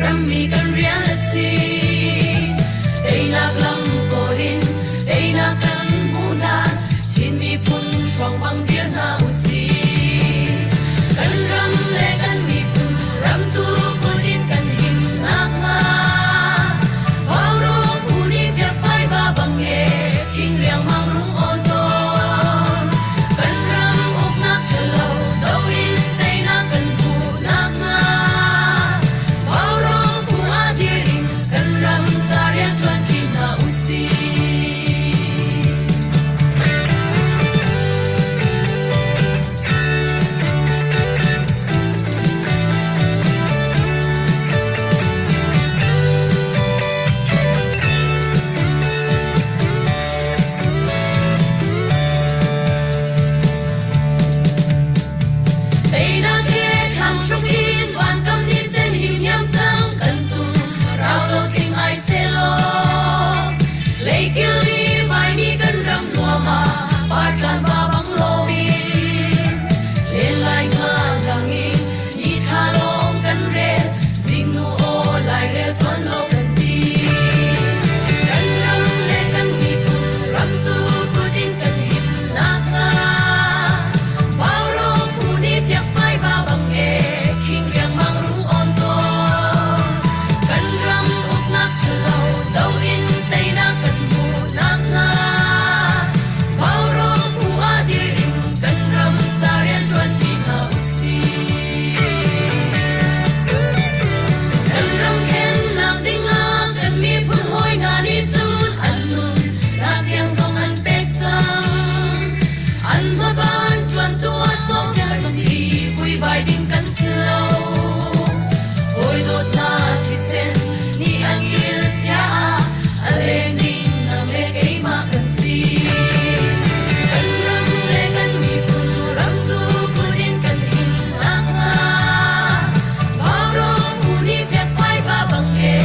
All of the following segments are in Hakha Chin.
Rammi kan rian a si. Teinak lam kawl in teinak kan hmuh hlan Chin miphun hruang bang dir hna usih. Kan ram le kan miphun ramtu kut in kan him nakhnga Vaurawng phu nih fiakfai va bang e khing riangmang rung awn tawn. Kan ram uknak ṭhalo do in teinak kan hmuh nakhnga Vaurawng phu ah dir in kan ram ca rianṭuan ṭi hna usih. Teinak he thlang hruk in vankam ni sen him hiam cang kan tum rau lo tling ai selaw leikil i vaimi kan ram nuam ah partlan va bang loin len lai nga lang in ni thla lawng kan rel zingnu aw lairel tuan lo kan ti kan ram le kan miphun ramtu kut in kan him nakhnga Vaurawng phu nih fiakfai va bang e khing riangmang rung awn tawn kan ram uknak ṭhalo do in teinak kan hmuh nakhnga Vaurawng phu ah dir in kan ram ca rianṭuan ṭi hna usih. Kan ram khennak dingah kan miphun hawi hna nih cun an nun nak tiang zong an pek cang. An hmaban ṭuantu ah sawhkhel si vuivai ding kan si lo. Hawi dawtnak thisen nih an kil chia ah a leng ding nang le keimah kan si. Kan ram le kan miphun ramtu kut in kan him nakhnga Vaurawng phu nih fiakfai va bang e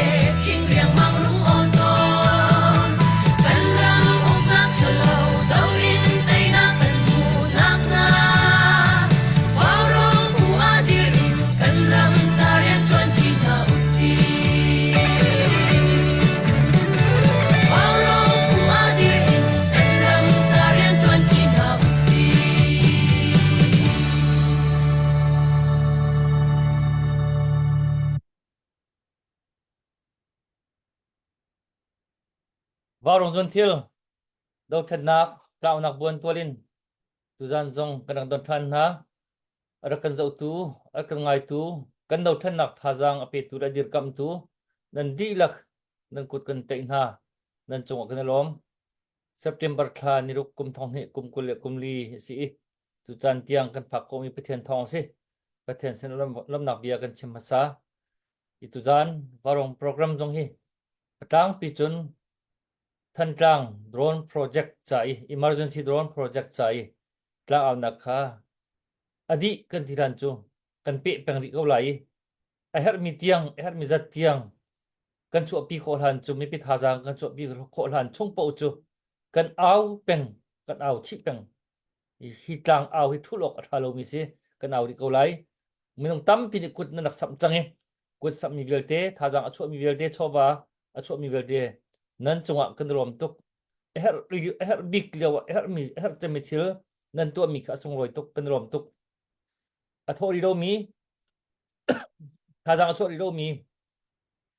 khing riangmang rung awn tawn. Kan ram uknak ṭhalo do in teinak kan hmuh nakhnga Vaurawng phu ah dir in kan ram ca rianṭuan ṭi hna usih. Vaurawng phu ah dir in kan ram ca rianṭuan ṭi hna usih. Vaurawng zuan thil dothlatnak tlaunak buan tual in tuzan zong kan rak don ṭhan hna. A rak kan zohtu, a kan ngaitu, kan dothlatnak thazaang a petu le a dirkamhtu nan dihlak nan kut kan tlaih hna. Nan cungah kan i lawm. September thla niruk kum thong hnih kum 24 a si i tu caan tiang kan phak khawhmi Pathian thawng a si. Pathian sin lawmnak bia kan chim hmasa. I tuzan Varong program zong hi a tlangpi cun Thantlang drone project ca i emergency drone project ca i tlangaunak kha a dih kan ti hlan cu kan peh peng rih ko lai i a herhmi tiang a herhmi zat tiang kan chuahpi khawh hlan cu mipi thazaang kan chuahpi khawh hlan chung paoh cu kan au peng kan au chih peng hi tlang au hi thul awk a ṭha lomi si kan au rih ko lai minung tampi nih kut nan rak samh cang i kut samhmi vialte thazaang a chuahmi vialte chawva a chuahmi vialte nan cungah kan rawm tuk a herh a herh bik lio ah a herhmi a herh cemmi thil nan tuahmi kha a sunglawi tuk kan rawm tuk a thawh rih lomi thazaang a chuah rih lomi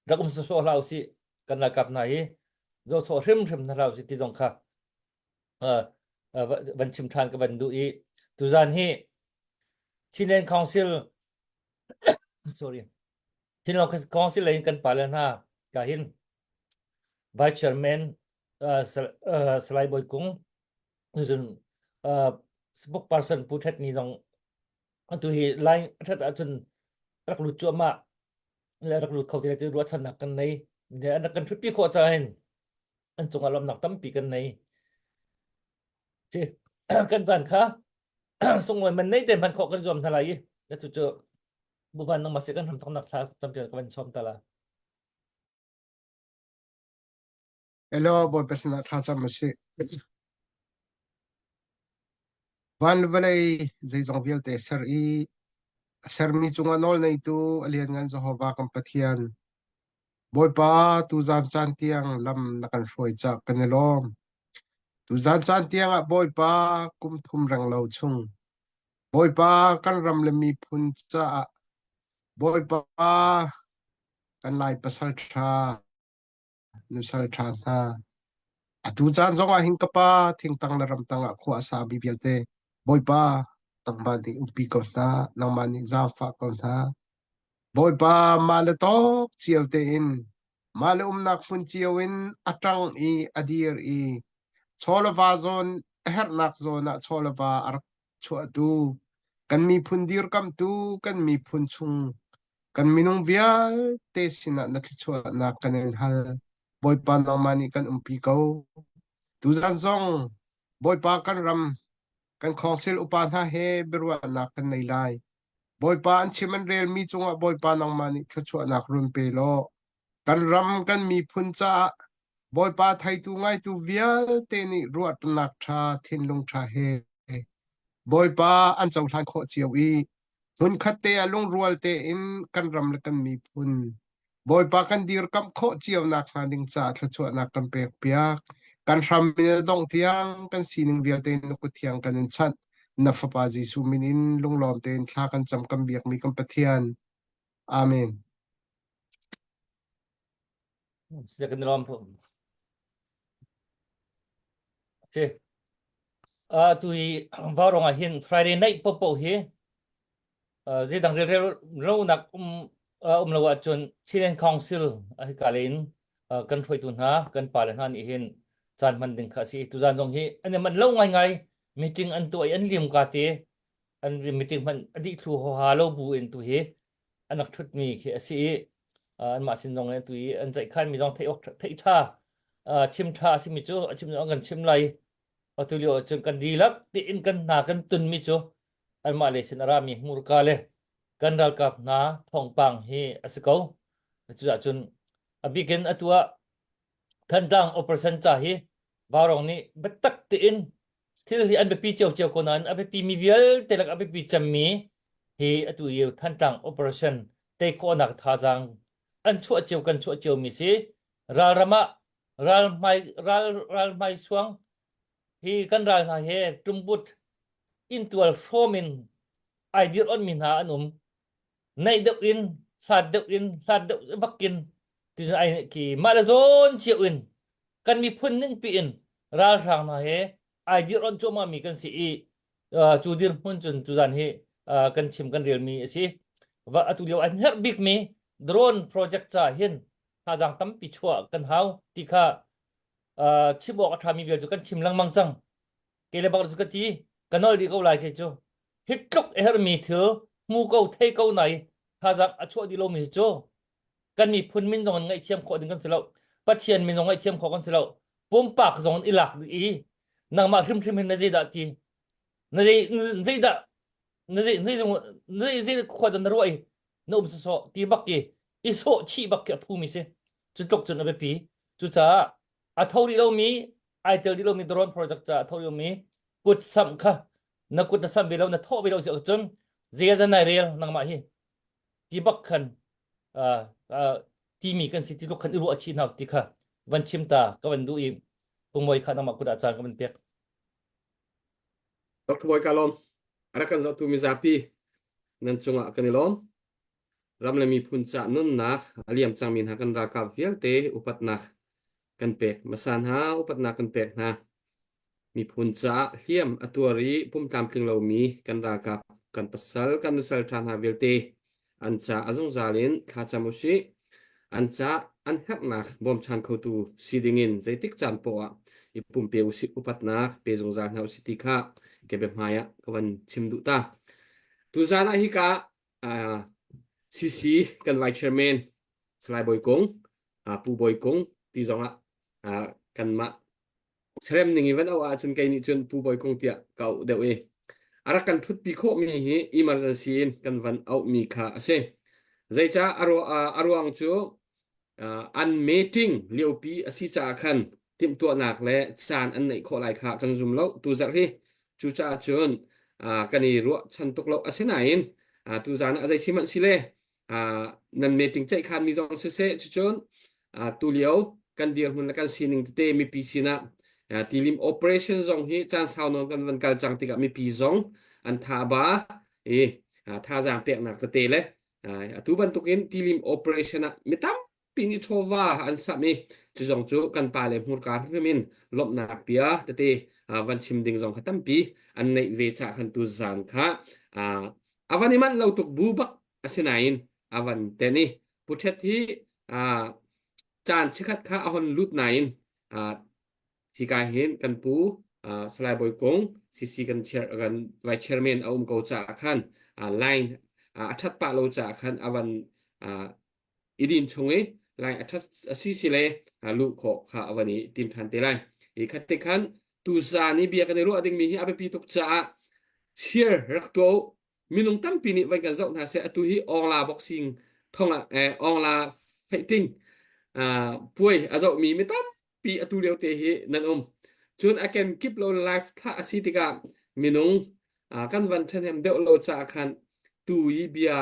rak um sawsawh hlah usih kan ralkap hna hi zohchawh hrimhrim hna hlah usih ti zong kha van chim ṭhan ka van duh i tuzan hi Chinland Council sorry Chinland Council lei in kan pale hna ka hin Vice Chairman uh, uh, Salai Bawi Kung cun uh, spokesperson Pu Thet Ni zong atu hi line that ahcun rak lut cuahmah le rak lut kho ti ti ruahchannak kan nei an kan ṭhutpi khawh caah hin an cungah lawmhnak tampi kan nei ci kan caan kha sunglawi man nei te hman khawh kan zuam hna lai i na cu cu buvan nang ma se kan ham thoknak thla champion ka van som ta la Hello, Bawipa sinah thlacam a si. Van le vawlei zeizong vialte ser i a sermi cungah nawl neitu a lianngan Jehovah kan Pathian. Bawipa, tuzan caan tiang lam na kan hruai caah kan i lawm. Tuzan caan tiangah Bawipa kum thum renglo chung Bawipa kan ram le miphun caah Bawipa kan Lai pasal ṭha nusal ṭha hna. Atu caan zongah hin ka pa thingtang le ramtang ah khua a sami vialte Bawipa nangmah nih umpi ko hna, nangmah nih zaangfah ko hna. Bawipa mah le tawk cio tein mah le umnak hmun cio in a ṭang i a dir i chaw le va zawn a herhnak zawn ah chaw le va a rak chuahtu kan miphun dirkamhtu kan miphun chung kan minung vialte sinah na thluachuahnak kan in hal. Bawipa nangmah nih kan umpi ko. Tuzan zong Bawipa kan ram kan khawngsil upa hna he biaruahnak kan nei lai. Bawipa an chim an relmi cungah Bawipa nangmah nih thluachuahnak run pe law kan ram kan miphun caah Bawipa theitu ngaitu vialte nih ruahnak ṭha thinlung ṭha he Bawipa an cohlan khawh cio i hmunkhat te ah lungrual tein kan ram le kan miphun Bawipa kan dirkamh khawh cio nakhnga ding caah thluachuahnak kan pek piak. Kan hram in a dongh tiang kan sining vialte na kut thiang kan in chanh. Na Fapa Jesuh min in lunglawm tein thla kan cam kan biakmi kan Pathian. Amen. Sida kan lawm Si. Uh, tu hi Vaurong ah hin Friday night popo hi uh, zeidang relrel ronak um uh, um lo ahcun Chilean Council a hi ka in uh, kan hruaitu hna kan pa le hna nih hin caan hman ding kha a si tuzan zong hi an i manh lo ngaingai meeting an tuah i an lim ka te an meeting hman a dih thlu ho ha lo bu in tu hi an rak ṭhutmi khi a si i anmah sin zong in tu i an ceihkhanmi zong theih awk theih ṭha chim ṭha a simi cu a chim an kan chim lai. Atu lio ahcun kan dihlak tiin kan hna kan tunmi cu anmah lei sin a rami hmurka le kan ralkap hna thawngpang hi a si ko. Cucaah cun a bikin atu ah Thantlang operation ca hi Vaurawng nih biatak tein thil hi an biapi ciocio ko nain a biapi mi vialte lak a biapi cemmi hi atu i Thantlang operation tei khawhnak thazaang an chuah cio kan chuah cio mi si ralram ah ral hmai ral ral hmai suang hi kan ral hna he tumbut intual hrawm in ai dir on mi hna an um naih deuh in hlat deuh in hlat deuh vakin ti ai ki mah le zawn cio in kan miphun ning pi in ralhrang hna he ai dir on cuahmah mi kan si i cu dirhmun cun tuzan hi kan chim kan rel mi a si va atu lio an herh bik mi drone project ca hin thazaang tampi chuah kan hau ti kha chim awk a ṭhami vial cu kan chim lengmang cang ke le bak cu ka ti ka nol dih ko lai ke cu hi tluk a herhmi thil hmu ko thei ko nai thazaang a chuah dih lomi cu kan miphun min zong in ngaihthiam khawh ding kan si lo pathian min zong ngaihthiam khawh kan si lo pumpak zong in i lak dih i nangmah hrimhrim hin na zeidah ti na zei zeidah na zei zei zei zei khua dah na ruah i na um sawsawh ti bak ki i sawh chih bak khi a phumi si cu tluk cun a biapi cucaah a tho rih lomi ai tel rih lomi drone project ca a tho rih lomi kut samh kha na kut na samh ve lo na thawh ve lo si ahcun zeidah nai rel nangmah hi ti bak khan timi kan si ti tluk khan i ruah chih hna ti kha van chim ta ka van duh i pungmoi kha nangmah kut ah caan ka van pek. Dr. Bawi ka lawm. A rak kan zohtu mizapi nan cungah kan i lawm. Ram le miphun ca nunnak a liam cangmi hna kan ralkap vialte upatnak kan pek hmasa hna, upatnak kan pek hna. Miphun caah hliam a tuar i pumtlamtling lomi kan ralkap, kan pasal, kan nusal ṭha hna vialte an ca a zungzal in thlacam usih. An ca an herhnak bawmchan khotu si dingin zeitik caan poah ah i pumpe usih, upatnak pe zungzal hna usih ti kha ka biahmai ah ka van chim duh ta. Tuzaan ah hika uh, CC kan vice chairman Salai Bawi Kung, uh, Pu Bawi Kung ti zongah uh, kanmah Serem ning i van auh ahcun kei nih cun Pu Bawi Kung tiah ka auh deuh i a rak kan ṭhutpi khawhmi hi emergency in kan van auhmi kha a si. Zeicah a ruang cu an meeting liopi a si caah khan timhtuahnak le caan an neih khawh lai kha kan zum lo tuzarh hi. Cucaah cun kan i ruahchan tuk lo. Asinain tuzaan ah zei si hmanh si le. Nan meeting ceihkhan mi zong siseh cucun tulio kan dirhmun le kan sining tete mipi sinah tilim operation zong hi caan sau nawn kan van kal cang tikah mipi zong an tha ba i thazaang peknak tete le atu bantukin tilim operation ah mi tampi nih chawva an samh i cu zong cu kan pa le hmurka hrim in lawmhnak bia tete van chim ding zong kha tampi an neih ve cah khan tu zan kha a van i manh lo tuk bu bak asinain a van ten i Pu Ṭhet hi caan chikkhat kha a hon lut nain hika hin kan pu Salai Bawi Kung CC kan chair kan vice chairman a um ko caah khan line a ṭhat pah lo caah khan a van i din chung i line a ṭhat a si si le luh khawh kha a van i tim ṭhan te lai. Hi khat te khan tuzaan i bia kan i ruah dingmi hi a biapi tuk caah share rak tuah u. Minung tampi nih van kan zoh hna seh atu hi Awngla boxing thong ah eh, Awngla fighting uh, puai a zohmi mi tampi atu lio te hi nan um. Cun a ken kip lo live thlah a si tikah minung uh, kan van ṭhahnem deuh lo caah khan tu i bia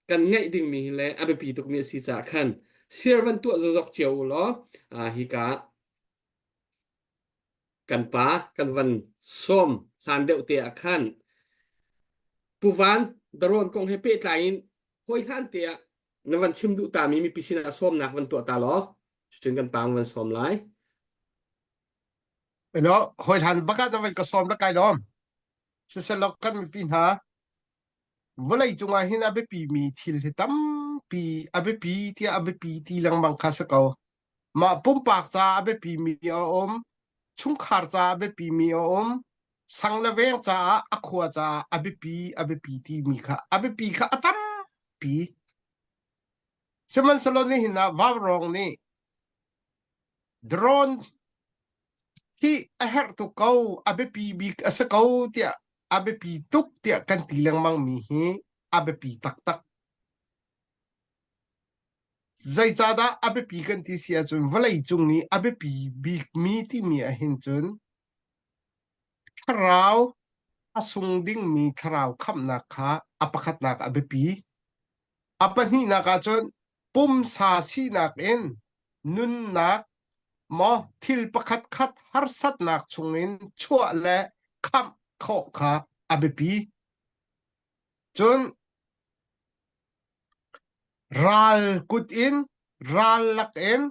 kan ngaih dingmi hi le a biapi tukmi a si caah khan share van tuah zozok cio u law uh, hika kan pa kan van sawm hlan deuh te ah khan Pu Van Darawn kong he pehtlai in hawi hlan te ah na van chim duh ta mi mipi sinah sawmnak van tuah ta law cucun kan pa van sawm lai. Eno hawi hlan baka na van ka sawm la kai lawm. Siselaw kan mipi hna vawlei cungah hin a biapi mi thil hi tampi a biapi tiah a biapi ti lengmang kha si ko. Mah pumpak caah a biapimi a um, chungkhar caah a biapimi a um, sang le veng caah a khua caah a biapi a biapi timi kha a biapi kha a tampi. Sihmanhsehlaw nihin ah vaurawng nih drone hi a herh tuk ko, a biapi bik a si ko tiah a biapi tuk tiah kan ti lengmang mi hi a biapi taktak. Zeicahdah a biapi kan ti si ahcun vawleicung i a biapi bikmi timi ahhin cun thlarau a sung dingmi thlarau khamhnak kha a pakhatnak a biapi. A pahnihnak ahcun pumsa sinak in nunnak maw thil pakhatkhat harsatnak chungin chuah le khamh khawh kha a biapi. Cun Ral kut in, ral lak in,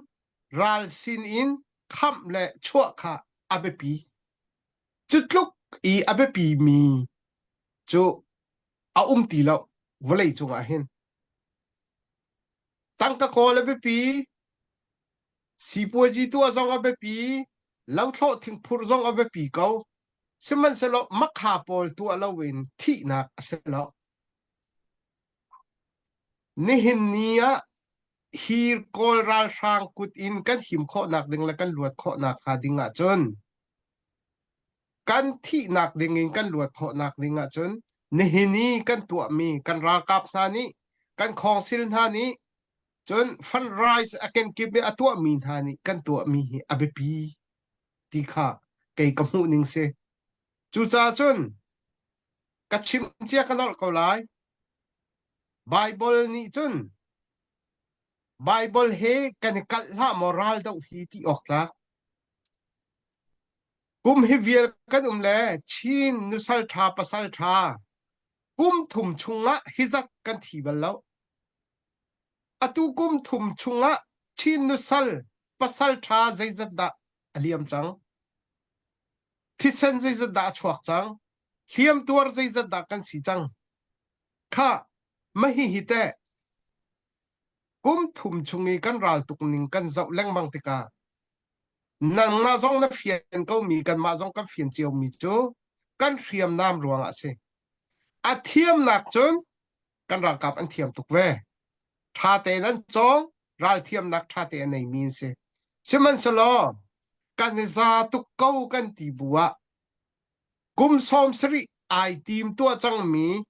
ral sin in khamh le chuah kha a biapi. Cu tluk i a biapimi cu a um ti lo vawlei cungah hin. Tangka kawl a biapi, sipuazi tuah zong a biapi, lothlawh thingphur zong a biapi ko. Sihmanhsehlaw makha pawl tuah loin thihnak a si lo. Nihin ni ah hi Kawl ralhrang kut in kan him khawhnak ding le kan luat khawhnak hnga ding ahcun kan thihnak ding in kan luat khawhnak ding ahcun nihin i kan tuahmi kan ralkap hna nih kan khawngsil hna nih cun fundraise a kenkip i a tuahmi hna nih kan tuahmi hi a biapi ti kha kei ka hmuh ning si. Cucaah cun ka chimh cia ka nolh ko lai. Baibal nih cun Baibal he kan i kalh hlah maw ral doh hi ti awk tlak. Kum hi vial kan um le Chin nusal ṭha pasal ṭha kum thum chungah hi zat kan thi bal lo. Atu kum thum chungah Chin nusal pasal ṭha zeizat dah a liam cang? Thisen zeizat dah a chuak cang? Hliamtuar zeizat dah kan si cang? Khah, mah hihi teh kum thum chung i kan ral tuk ning kan zoh lengmang tikah nangmah zong na fian komi kanmah zong kan fian ciomi cu kan hriamnam ruangah a si. A thiamnak cun kan ralkap an thiam tuk ve. Ṭha tein an cawng, ralthiamnak ṭha te a neimi an si. Sihmanhsehlaw kan i za tuk ko kan ti bu ah Kum 70 ai tim tuah cangmi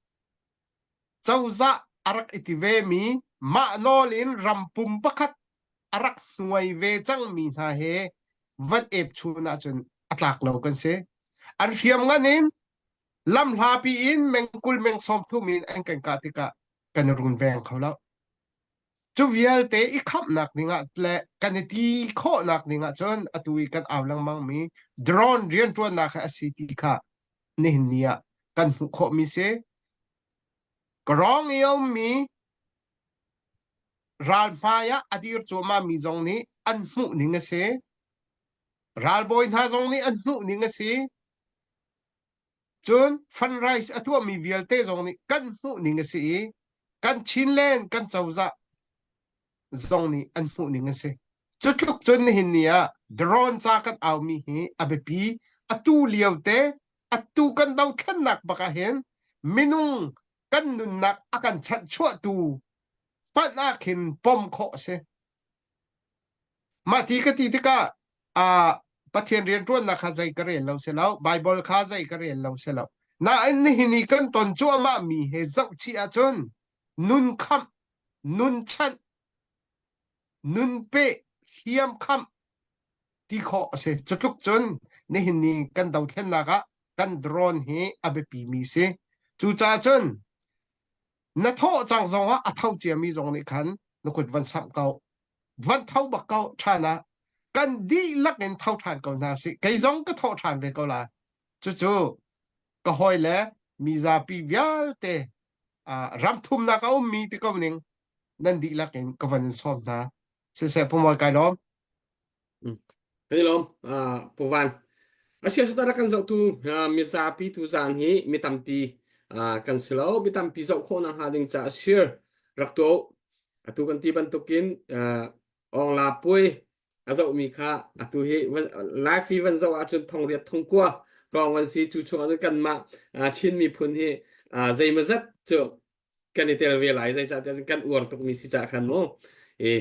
cozah a rak i ti vemi mah nawl in ram pum pakhat a rak hnuai ve cangmi hna he van epchun ahcun a tlak lo kan si. An hriam ngan in lamhlapi in mengkul meng 30 in an kan kah tikah kan i runveng kho lo. Cu vialte i khamhnak dingah le kan i ti khawhnak dingah cun atu i kan au lengmang mi drone rianṭuannak hi a si ti kha nihin ni ah kan hmuh khawhmi si. Ka rawng i a ummi ral hmai ah a dir cuahmah mi zong nih an hmuh ning a si. Ralbawi hna zong nih an hmuh ning a si. Cun fundraise a tuahmi vialte zong nih kan hmuh ning a si i kan Chinland kan cozah zong nih an hmuh ning a si. Cu tluk cun nihin ni ah drone ca kan aumi hi a biapi. Atu lio te atu kan dothlennak bak ah hin minung kan nunnak a kan chanhchuahtu hmanh ah khin pom khawh a si. Mah ti ka ti tikah uh, Pathian rianṭuannak kha zei ka rel lo si lo, Baibal kha zei ka rel lo si lo. Nain nihin i kan ton cuahmah mi he zohchih ahcun nun khamh, nun chanh, nun peh, hliam khamh ti khawh a si. Cutluk cun nihin ni kan dothlennak ah kan drone hi a biapi mi si. Cucaah cun na thawh cang zong ah a tho ciami zong nih khan na kut van samh ko van tho bak ko ṭhan ah kan dihlak in tho ṭhan ko hna sih kei zong ka thawh ṭhan ve ko lai cucu ka hawi le mizapi vialte ram thumnak a ummi ti ko ning nan dihlak in ka van in sawm hna siseh pumawi kai lawm Kan i lawm, Pu Van. Asiasata rak kan zohtu mizapi tu zaan hi mi tampi kan si lo. Mi tampi zoh khawh nakhnga ding caah share rak tuah. Atu kan ti bantukin Awngla Puai a zohmi kha atu hi live hi van zoh ahcun thongriat thongkua hrawng van si cu chung ahcun kanmah Chin miphun hi zeimawzat cu kan i tel ve lai zeicahtiah kan uar tukmi si cah khan mu i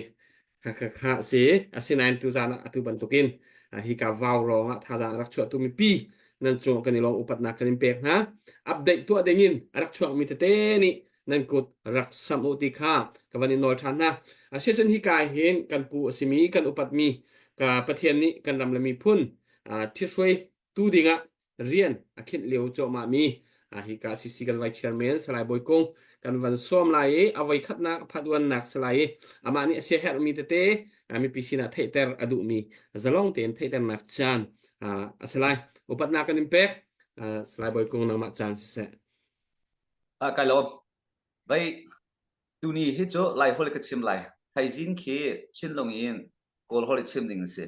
kha kha kha si asinain tu zan ah atu bantukin hi ka vau rong ah thazaang rak chuah tu mipi nan cung kan i lawm upatnak kan in pek hna update tuah dingin a rak chuakmi tete nih nan kut rak sam u ti kha ka van in nawl ṭhan hna asicun hi ka hin kan pu a simi kan upatmi ka Pathian nih kan ram le miphun ṭhithruai tu dingah rian a khinh lio cuahmah mi hi ka CC kan vice chairman Salai Bawi Kung kan van sawm lai i a voi khatnak a phat uannak salai i amah nih a siaherhmi tete mipi sinah theihter a duhmi zalong tein theihternak caan a si lai upatnak kan in pek Salai Bawi Kung nangmah caan siseh A kai lawm. Vai tuni hi cu Lai holh ka chim lai. Thaizing khi Chinlung in Kawl holh i chim ding a si.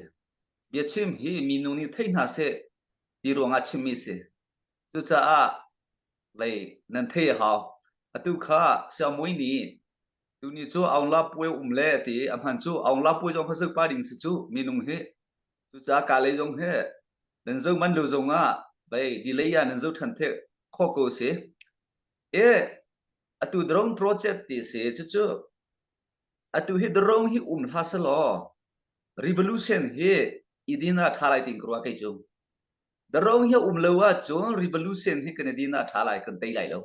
Biachim hi minung nih thei hna seh ti ruangah chimmi si. Cucaah lei nan thei a hau. Atu kha Siamui nih tuni cu Aung La Puai um le ti a hman cu Aung La Puai zong kha zoh pa ding si cu minung hi. Cucaah ka lei zong hi nan zo man lo zong ah bei delay ah nan zo than the kho ko si. E atu drone project ti si cucu atu hi drone hi um hlah selaw Revolution hi i din ah ṭha lai tiin ka ruah kei cu. Darong hi a um lo ahcun revolution hi kan i din ah ṭha lai kan tei lai lo.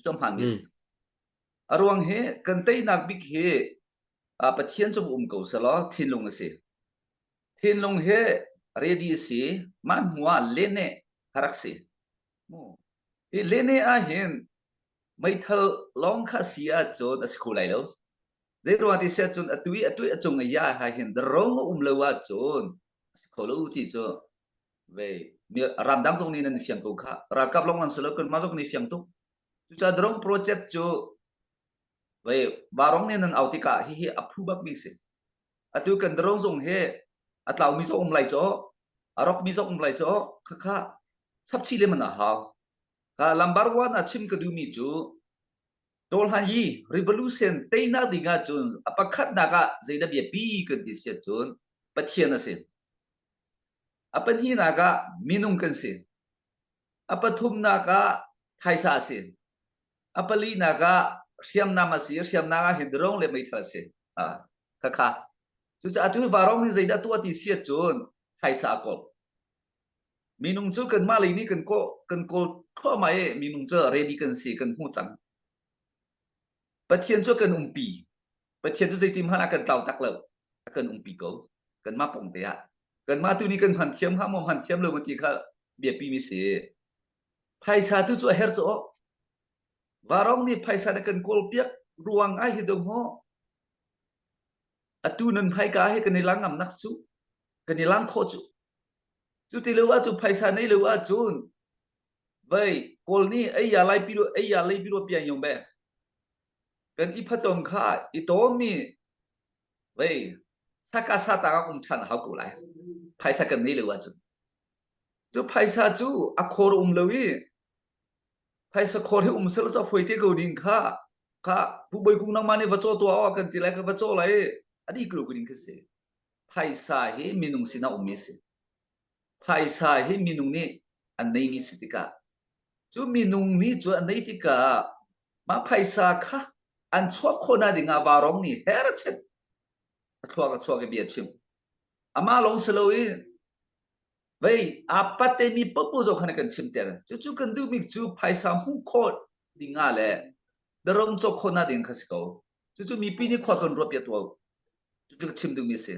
Cu hmaan mi si. A ruang hi kan teinak bik hi Pathian cu um ko selaw thinlung a si. Thinlung hi ready si mah hnu ah lene ka rak si. Mu. Hi lene ah hin meithal lawng kha si ahcun a si kho lai lo. Zeiruang ti siah cun atu i atu i a cung i ya ha hin darong a um lo ahcun a si kho lo ti cu ve ramdang zong nih nan fiang ko kha ralkap lawng nan si lo kanmah zong nih fiang tuk cucaah drone project cu ve varong nih nan au tikah hihi a phu bak mi si atu kan drone zong hi a tlau mi zong um lai caw a rok mi zong um lai caw khakha chapchi le man a hau ka lambar wan a chim ka duh mi cu Tawlhan hi revolution teinak ding ahcun a pakhatnak ah zeidah biapi kan ti si ahcun Pathian a si. A pahnihnak ah minung kan si. A pathumnak ah phaisa a si. A palinak ah hriamnam a si. Hriamnam ah hin drone le meithal a si. Ah, khakha. Cucaah tu varong nih zeidah tuah ti si ahcun phaisa a kawl. Minung cu kanmah lei nih kan kawl kan kawl thluahmah i minung cu ready kan si kan hmu cang. Pathian cu kan umpi. Pathian cu zeitin hmanh a kan tlau tak lo. A kan umpi ko. Kanmah pong te ah. Kanmah tu nih kan hman thiam hnga maw hman thiam lo ti kha biapi mi si. Phaisa tu cu a her cu Varong nih phaisa na kan kawl piak ruang ah hi dong ho. Atu nan hmaika he kan i lang ngamnak cu kan i lang khawh cu. Cu ti lo ahcun phaisa nei lo ahcun vei Kawl nih ei ya lai pi ei ya lei pi lo piang yong be. Kan i phatom kha i tom mi vei saka sa ta um than hau ko lai. Phaisa kan nei lo ahcun. Cu phaisa cu a khor um lo i phaisa khor hi um sel cu a foi te ko ding kha kha pu boi kung nangmah nih va caw tuah aw kan ti lai ka va caw lai a dih ko ding khi si. Phaisa hi minung sinah ummi a si. Phaisa hi minung nih an neimi si tikah cu minung nih cu an nei tikah mah phaisa kha an chuah khawhnak ding ah varong nih her a chet a thluak a chuak i bia chim. Amah lawng si lo i vei aa pat mi popo zong khan kan chimter. Cucu kan duhmi cu phaisa hmuh khawh ding ah le darong cawk khawhnak ding kha si ko. Cucu mipi nih khua kan ruah piak tuah Cucu ka chim duhmi a si.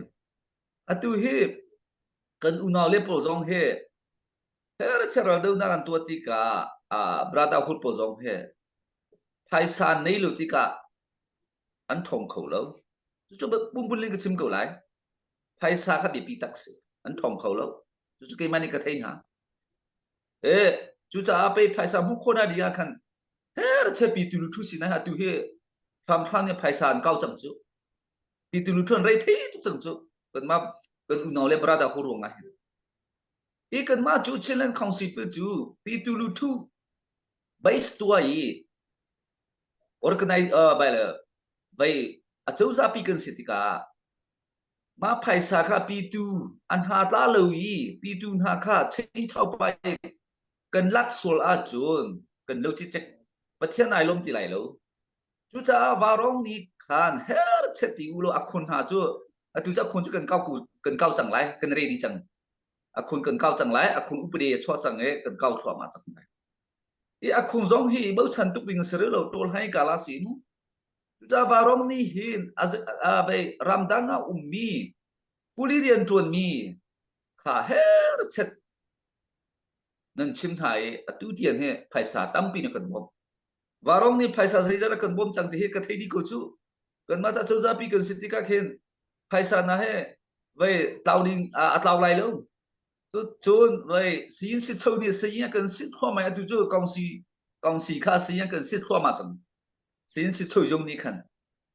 Atu hi kan unau le pawl zong hi her donak an tuah tikah uh, brotherhood pawl zong hi phaisa nei lo tikah an ṭhawng kho lo. Cucu pumpulin ka chim ko lai. Phaisa kha biapi tak si. An ṭhawng kho lo. Cucu keimah nih ka thei hna. E, cucaah pei phaisa hmuh khawh na ding ah khan her chepi tulu thu si na atu hi hramhram nih phaisa an kau cang cu. Ti tulu thu an rei thei tuk cang cu. Kanmah kan unau le brother ho ruang ah hin. I kanmah cu Chinland Council cu ti tulu thu base tua i organize uh, bai le vai acozah pi kan si tikah mah phaisa kha pitu an ha tla lo i pitu hna kha chei pai kan lak sual ahcun kan lo cicek Pathian ai lawm ti lai lo cucaah varong nih khan her chet ti u lo a khun hna cu atu cu a khun cu kan kau kan kau cang lai kan ready cang a khun kan kau cang lai a khun upade a chuah cang i kan kau thluahmah cang lai i a khun zong hi bochan tuk ding si lo ṭawl hai kala si mu cucaah varong nih hin ramdang ah ummi kuli rian ṭuanmi kha her chet nan chim hna i atu tiang hi phaisa tampi na kan bawmh varong nih phaisa zeizat a kan bawm cang ti hi ka thei dih ko cu kanmah ca cozah pi kan si tikah khin phaisa na he vei tlau ding a tlau lai lo cun vei siyin si cho nih siyin kan sit thluahmah atu cu kongsi kongsi kha siyin kan sit thluahmah cang siyin si cho zong nih khan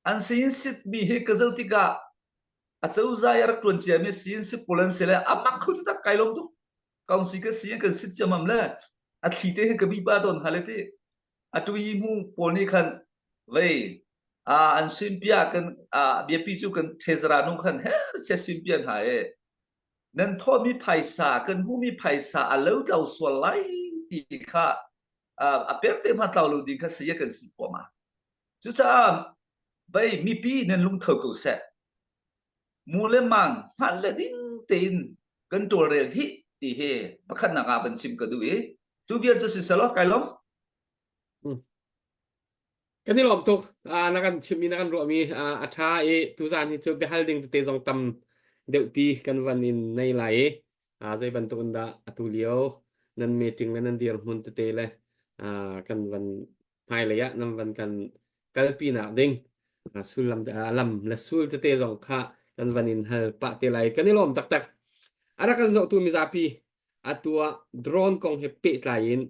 an siyin sit mi hi ka zoh tikah a cozah i a rak ṭuan ciami siyin si pawl an si le a mak kho tak kai lawm tuk kongsi ka siyin kan sit ciamam le a thli te hi ka bi pa tawn hna le ti atu yi mu pawl nih khan vei an sinpia kan biapi cu kan thezara nu khan her che sinpia hna e nan thawhmi phaisa kan hmuhmi phaisa a lo tlo sual lai ti kha a perte hma tlau lo ding kha saya kan si ma cucaah vei mipi nan lungtho ko seh mu le mang hngalh le ding tein kan tawlrel hi ti hi pakhatnak ah van chim ka duh i cu vial cu si selaw kai lawm Kan i lawm tuk. Ah, na kan chimmi na kan ruahmi ah, a ṭha i tuzaan hi cu biahal ding tete zong tam deuhpi kan van in nei lai i ah, zei bantuk in dah atu lio nan meeting le nan dirhmun tete le ah, kan van hmailei ah nan van kan kalpinak ding ah, sullam ah, lam le sul tete zong kha kan van in hal pah te lai. Kan i lawm taktak. A rak kan zohtu mizapi atu ah drone kong he pehtlai in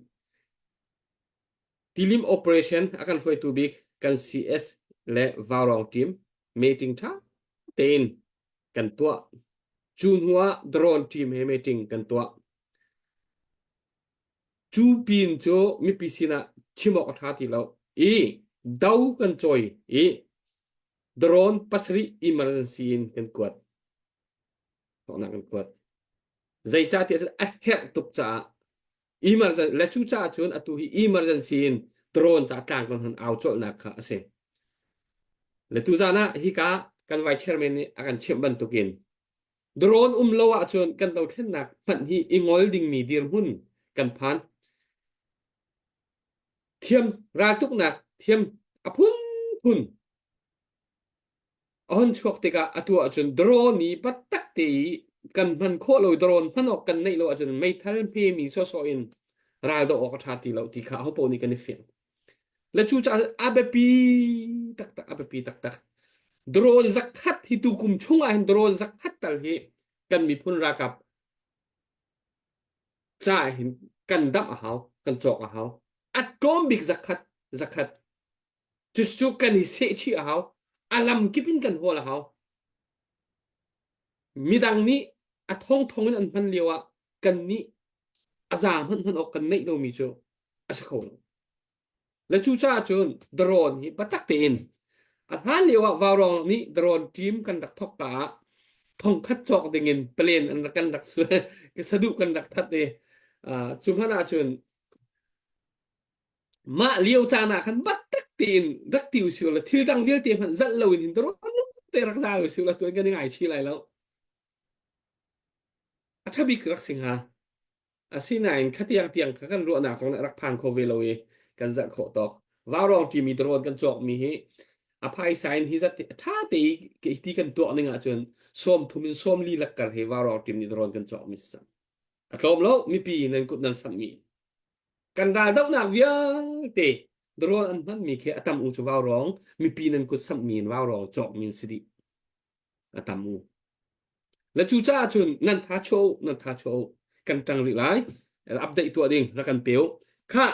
Tilim operation a kan hruaitu bik kan CS le Vaurawng team meeting ṭha tein kan tuah. Cu hnu ah drone team he meeting kan tuah. Cu pin cu mipi sinah chim awk a ṭha ti lo i do kan cawi i drone pasarih emergency in kan kuat. Thawknak kan kuat. Zeicahtiah a herh tuk caah emergency le cu caah cun atu hi emergency in drone ca tlang kan hon au colhnak kha a si. Le tuzan ah hika kan vice chairman nih a kan chimh bantukin drone um lo ahcun kan dothlennak hmanh hi i ngol dingmi dirhmun kan phan. Thiam raltuknak thiam a phunphun A hon chuak tikah atu ahcun drone i biatak te i kan hman khawh lo drone hman awk kan neih lo ahcun meithal hmemi sawhsawh in ral doh awk a ṭha ti lo ti kha ahopaoh nih kan i fiang. Le cucaah a biapi taktak a biapi taktak. Drone zakhat hi tu kum chung ah hin drone zakhat tal hi kan miphun ralkap ca hin kan damh a hau, kan cawk a hau. A tlawm bik zakhat, zakhat. Cucu kan i sehchih a hau. A lam kip in kan hawl a hau. Midang nih a thongthong in an hman lio ah kan nih a za hmanh hman awk kan neih lomi cu a si kho lo. Le cucaah cun drone hi biatak tein a hlan lio ah Vaurawng nih drone team kan rak thawk ka ah thongkhat cawk dingin plane an rak kan rak saduh kan rak that i cu hmanh ah cun mah lio caan ah khan biatak tein rak ti usih law thil dang vialte hmanh zalh loin hin drone te rak za usih law tuan kan i ngaichih lai lo. A ṭha bik rak si hnga. Asinain khatiang tiang kha kan ruahnak zong nih a rak phan kho ve lo i kan zalh khawh tawk. Vaurawng ṭimi drone kan cawkmi hi a phaisa in hi zat ṭha te i ti kan tuak ning ahcun sawm thum in sawm li lakkar hi vaurawng ṭim nih drone kan cawkmi si cang. A tlawm lo mipi nan kut nan samhmi. Kan raldohnak vialte drone an hmanmi khi a tam u cu vaurawng mipi nan kut samhmi in vaurawng cawkmi an si dih. A tam u. Le cucaah cun nan tha chuah u, nan tha chuah u. Kan ṭang rih lai. Update tuah ding rak kan pe u. Khah,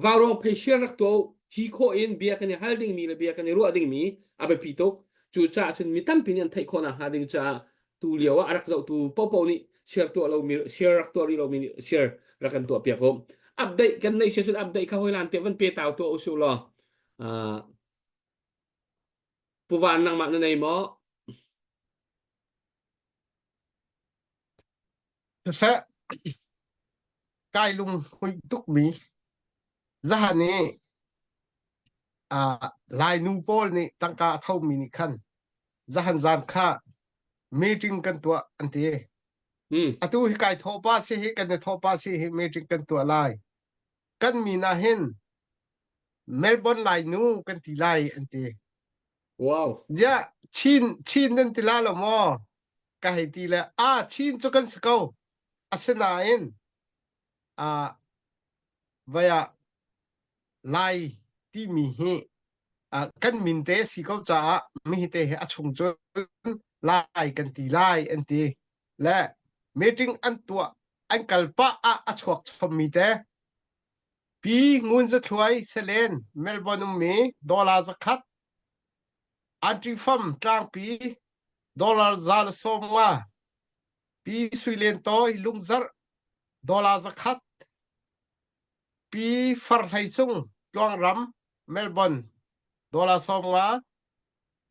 vaurawng phei rak tuah u. Hi khawh in bia kan i hal dingmi le bia kan i ruah dingmi a biapi tuk. Cucaah cun mi tampi nih an theih khawh nakhnga ding caah tu lio ah a rak zohtu popo nih share tuah lomi share rak tuah rih lomi nih share rak kan tuah piak u. Update kan neih si cun update kha hoi lan te van pe tau tuah u su law. Uh, Pu Van nangmah na nei maw? Siseh, kai lunghuih tukmi zahan i uh, Lainu pawl nih tangka a thomi nih khan zahan zan kha meeting kan tuah an ti. Mm. Atu hi kai thawh pa si hi kan i thawh pa si hi meeting kan tuah lai. Kan min ah hin Melbourne Lainu kan ti lai an ti. Wow. Ziah Chin Chin nan ti la lo maw? Ka hei ti le ah Chin cu kan si ko. Asinain ah vai ah Lai timi hi ah, kan min te si ko caah mi te hi a chung cun Lai kan ti lai an ti. Le meeting an tuah an kal pah ah a chuak chommi te Pi Ngun Za Thluai, Selen, Melbourne ummi dollar zakhat, Anṭifam tlangpi dollar 150, Pi Sui Len Tawi Lungzarh dollar zakhat, Pi Far Hlei Sung Tluangram Melbourne dollar 50,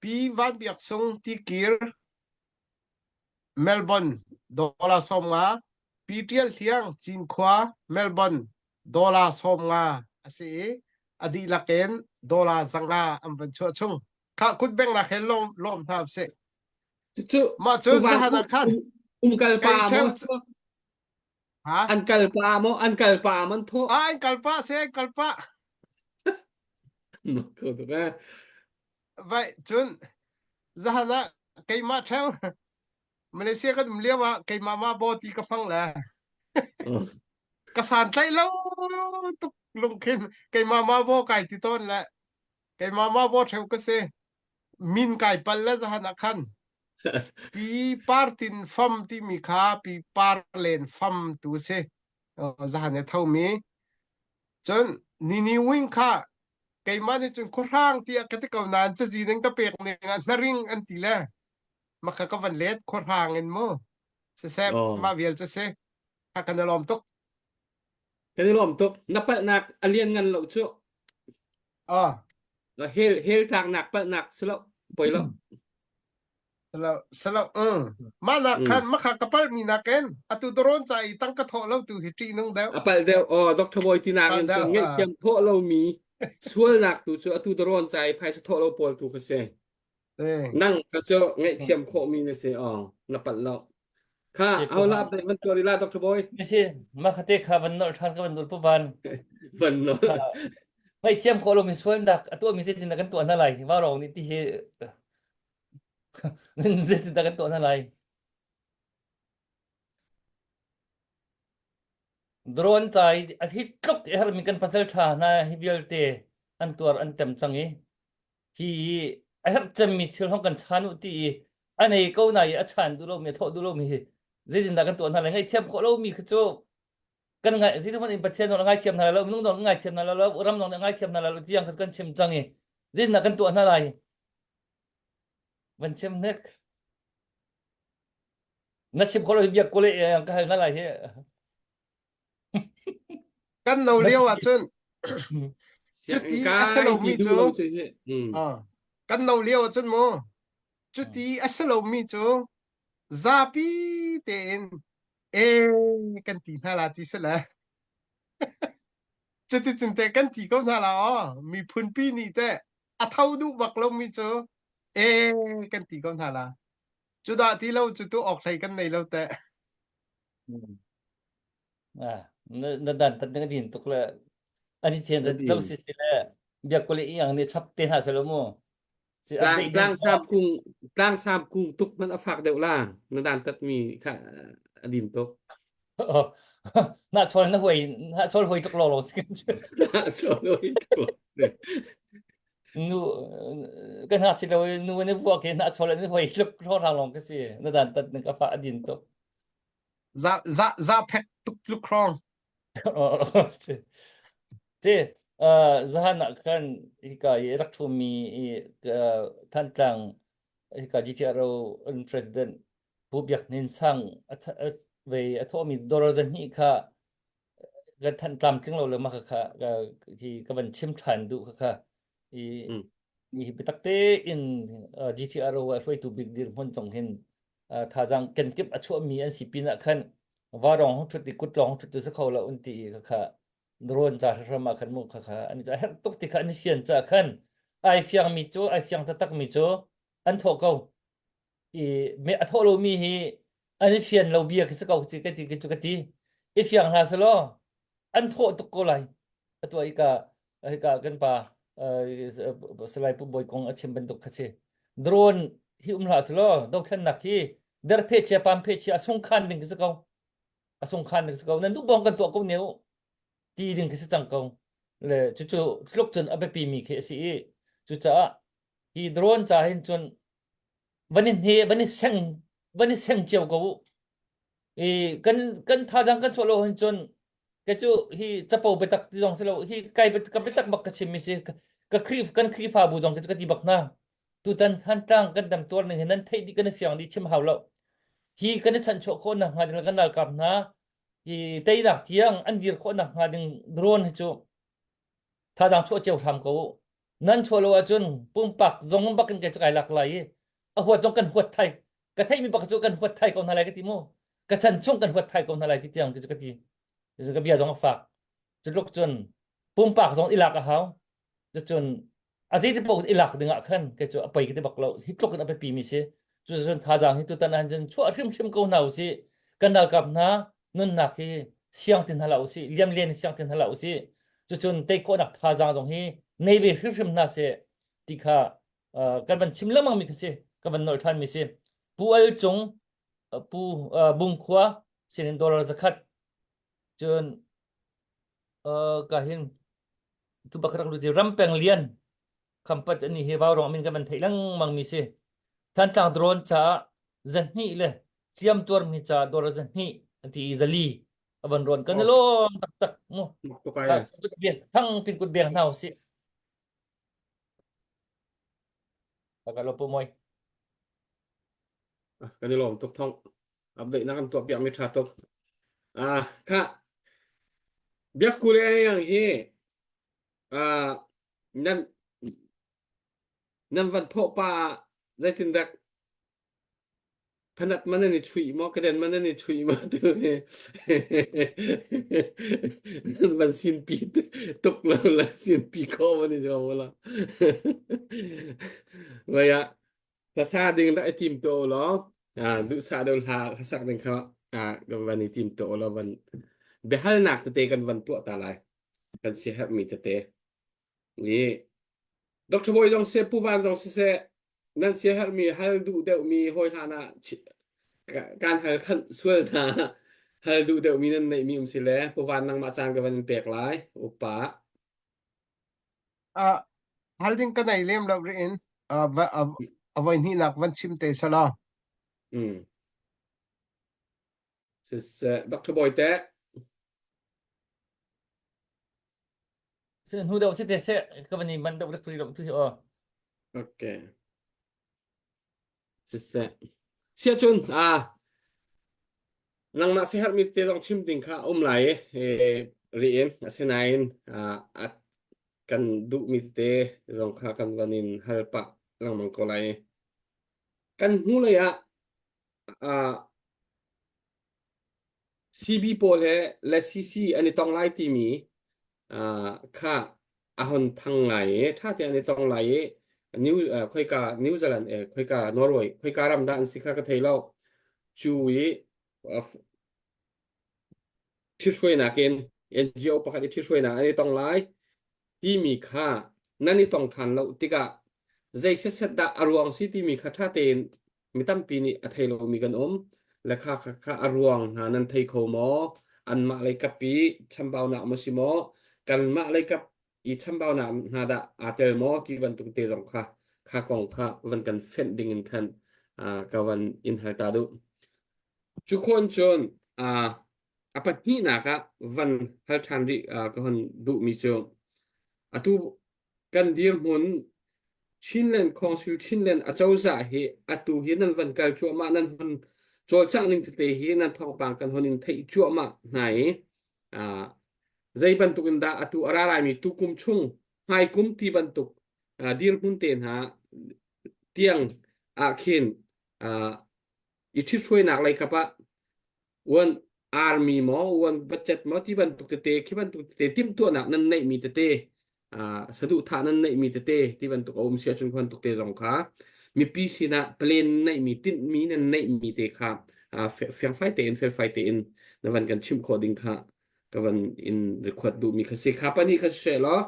Pi Van Biak Sung Tikir Melbourne dollar 50, Pi Ṭial Hliang Cinkhua Melbourne dollar 50 a si i a dihlak in dollar 500 an van chuah chung. Khah kut bengnak he lawm lawm hna usih. Cucu Mah cu zahan ah khan umkal pa kei maw ṭheo ha an kal pa maw an kal pa man thawh ah an kal pah se an kal pah. Ko tuk eh. Vai cun zahan ah keimah ṭheo Malaysia kan um lio ah keimah mah baw ti ka fang le ka santlaih lo tuk lungkhin keimah mah baw kai ti tawn le keimah mah baw ṭheo ka si min kai pal le zahan ah khan pi partin fam timi kha pi par len fam tu si zahan e thomi cun nini wing kha keimah nih cun khuahrang tiah ka ti ko nain cazi ning ka pek ning ah hnaring an ti le maka ka van let khuahrang in mu siseh Oh. mah vial cu si ha kan i lawm tuk Kan i lawm tuk. Na palhnak a lian ngan lo cu. ah Hel hel tlaknak palhnak si lo. Poi lo. salo salo um mah nak khan makha ka pal mi nakin atu doron ca i tang ka thawh lo tu hi ṭih nung deuh A palh deuh. Oh, Dr. Bawi ti palh nakin deuh cun ah ngaihthiam thawh lomi sualnak tu cu atu doron ca i phaisa thawh lo pawl tu kha si. Eh. Nang ka cu ngaihthiam khawhmi na si oh na palh lo. Kha Si ho la pu update van tuar ila Dr. Boy. Si ma khate kha van nol than ka van nol pu van. Van nol. Ngaihthiam khawh lomi sualnak a tuahmi zeitin dah kan tuah hna lai va rong nih ti hi zeitin dah kan tuah hna lai. Drone ca i a hi tluk i hermi kan pasal ṭha hna hi vialte an tuar an tem cang i hi. A herh cemmi thil hong kan chan u ti i a nei ko na i a chan duh lomi a thawh duh lomi hi zeitindah kan tuah hna lai ngaihthiam khawh lomi khi cu kan ngai zeitik hmanh in Pathian zong ngaithiam hna lo minung zong ngaithiam hna lo ram zong nih ngaithiam hna lo tiang kan chim cang i zeitindah kan tuah hna lai van chim hnek na chim khawh lo hi biak kule ka hal hna lai hi Kan no lio ahcun cuti a si lomi cu kan no lio ahcun mu cuti a si lomi cu zapi tein e kan ti hna la ti si le cuticun te kan ti ko hna la aw miphunpi nih teh a tho duh bak lomi cu e kan ti ko hna la cu dah ti lo cu tu awk hlei kan nei lo teh Ah, na na dan tat na din tuk le ani chen Na da lo din. si si le biak kule i ang ni chap te hna selo mu si Tlang update ding tlang sam kung tlang sam kung tuk hmanh a fak deuh la na dan tat mi kha a din tuk. Na chol na huai na chol huai tuk lo lo si Na chol huai tuk lo. Nu kan ha chi lo nu ne vuak ke na chol ne huai tuk ro rang long ka si na dan tat na ka fa a din tuk. Za za za phek tuk tluk hrawng. Si zahan ah khan hika i rak ṭhumi i Thantlang hika GTRO an president Pu Biak Hnin Sang ve a thawhmi dollar zahnih kha kan thanh tlamtling lo le mah kha hi ka van chim ṭhan duh kha kha i hi biatak tein GTRO a hruaitu bik dirhmun zong hin thazaang kenkip a chuahmi an si pinah khan varong hong ṭhut i kut lawng hong ṭhut cu si kho lo an ti i kha drone ca hram ah khan mu kha kha an i herh tuk ti kha an i fian ca khan ai fiangmi cu ai fiang taktakmi cu an thawh ko i me a thawh lomi hi an i fian lo bia khi si ko ci ka ti cu ka ti i fiang hna selaw an thawh tuk ko lai atu ah hika hika kan pa Salai Pu Bawi kong a chim bantuk kha si drone hi um hlah selaw dothlennak hi derphe chia pam phe chia a sungkhan ding khi si ko a sungkhan ding si ko nan duh bong kan tuah ko ne u ti ding khi si cang ko le cucu tluk cun a biapi mi khi a si i cucaah hi drone ca hin cun van i hne van i seng van i seng cio ko u i kan kan thazang kan chuah lo hin cun ke cu hi capo biatak ti zong si lo hi kai ka biatak bak ka chim mi si ka Khrih kan Khrihfabu zong ka ti bak hna tutan Thantlang kan dam tuar ning hi nan theih dih kan i fiang dih chim hau lo hi kan i chanchuah khawh nak hnga ding kan ralkap hna hi teinak tiang an dir khawh nak hnga ding drone hi cu thazang chuah cio hram ko nan chuah lo ahcun pumpak zong bak in ke cu kai lak lai i a huat zong kan huat thai ka theihmi bak cu kan huat thai ko hna lai ka ti mu ka chan chung kan huat thai ko hna lai ti tiang ka ti ka bia zong a fak cu tluk cun pumpak zong i lak a hau cun a zeiti paoh i lak ding ah khan kei cu a poi ka ti bak lo hi tluk in a biapi mi si cucun thazaang hi tutan ah cun chuah hrimhrim ko hna usih kan ralkap hna nunnak hi siang tin hna hlah usih liam len siang tin hna hlah usih cucun tei khawhnak thazaang zong hi nei ve hrimhrim hna seh ti kha kan van chim lengmang mi kha si kan van nolh ṭhan mi si Pu Al Cung Pu Bungkhua sinin dollar zakhat cun ka hin tu bakrak lu ti rampeng lian khampat ani hi vaurong min kan van theih lengmang mi si Thantlang drone caah zahnih le hliam tuar mi ca dollar zahnih an ti i zali avan rawn kan lawm taktak mu thang tin kut beng hna usih Ka lo pu moi. Kan i lawm tuk thong. Update na kan tuah piak mi tha tuk. Ah, kha biak kule yang hi ah nan nan van thawh pa zeitin dak Phanat man an i chuih maw, keden man an i chuih maw tu hi nan van sinpi tuk lo la sinpi khawh man i zuam la. Vai ah hlasa ding rak i tim to law ah duhsah deuh hla hlasak ding kha ah kan van i tim to law van biahalnak tete kan van tuah ta lai. Kan siaherhmi tete. I Dr. Bawi zong siseh, Pu Van zong siseh, nan siaherhmi hal duh deuhmi hawi hlan ah kaan hal khanh sual hna. Hal duh deuhmi nan neihmi um si le Pu Van nangmah caan ka van in pek lai. Upa. Ah, hal ding ka nei lem lo riin. A voi hnihnak van chim te sala. Mm. Siseh, Dr. Bawite. Se hnu deuh si te se ka van i man deuh rik ri tu hi aw. Okay. Siseh. Sia cun ah nangmah siherhmi te zong chim ding kha um lai i ri in asinain a kan duhmi tete zong kha kan van in hal pah lengmang ko lai. Kan hnulei ah ah CB pawl he le CC an i tong lai timi kha a hon thang ngai i ṭha tein an i tong lai i New khoika New Zealand eh khoika Norway khoika ram dah an si kha ka thei lo. Cu i ṭhithruainak in NGO pakhat i ṭhithruainak an i tong lai timi kha nan i tong ṭhan lo tikah zei setset dah a ruang si timi kha ṭha tein mi tampi nih a thei lomi kan um. Le kha kha kha a ruang hna nan thei kho maw? Anmah lei kap i chambaunak maw si maw? Kanmah lei kap i chambaunak hna dah aa tel maw ti bantuk te zong kha kha kong kha van kan fenh ding in khan ka van in hal ta duh. Cu khon cun a pahnihnak ah van hal ṭhan rih ka hon duhmi cu atu kan dirhmun Chinland Council Chinland acozah hi atu hi nan van kal cuahmah nan hon cawlcangh ning tete hi nan thawngpang kan hon in theih cuahmah hna i zei bantuk in dah atu a ra laimi tukum chung hmaikum ti bantuk dirhmun te hna tiang ah khin i ṭhithruainak lei kap ah uan army maw uan budget maw ti bantuk tete khi bantuk tete timhtuahnak nan neihmi tete saduhthah nan neihmi tete ti bantuk a um si ahcun bantuk te zong kha mipi sinah plan neihmi tinhmi nan neihmi te kha fiangfai tein felfai tein na van kan chimh khawh ding kha ka van in record duhmi kha si kha pani kha si law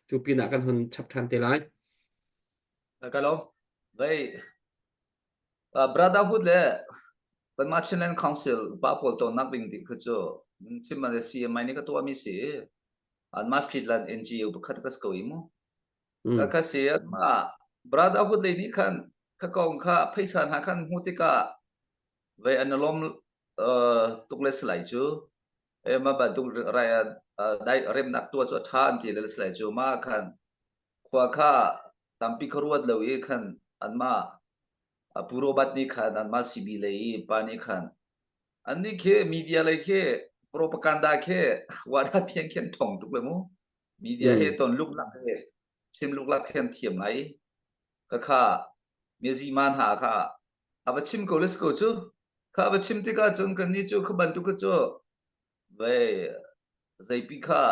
cu pinah kan hon chap ṭhan te lai. Ka lo. Vei Brotherhood le kanmah Chinland Council upa pawl tonnak ding ti kha cu chim man CMI nih ka tuahmi si i anmah Finland NGO pakhat ka si ko i mu. Ka ka si anmah Brotherhood lei nih khan ka kong kha phaisa hna khan hmuh tikah vei an i lawm tuk le si lai cu. E mah bantuk rai dai remnak tuah cu a ṭha an ti le si lai cu. Mah khan khua kha tampi kha ruat lo i khan anmah Pu Robert nih khan anmah CB lei i pa nih khan annih khi media lei khi propaganda khi wada phiang khi an ṭhong tuk le mu media he ton luklak he chim luklak khi an thiam ngai ka kha miazima hna kha a va chim ko le si ko cu kha a va chim tikah cun kannih cu kha bantuk kha cu Vei zeipi kha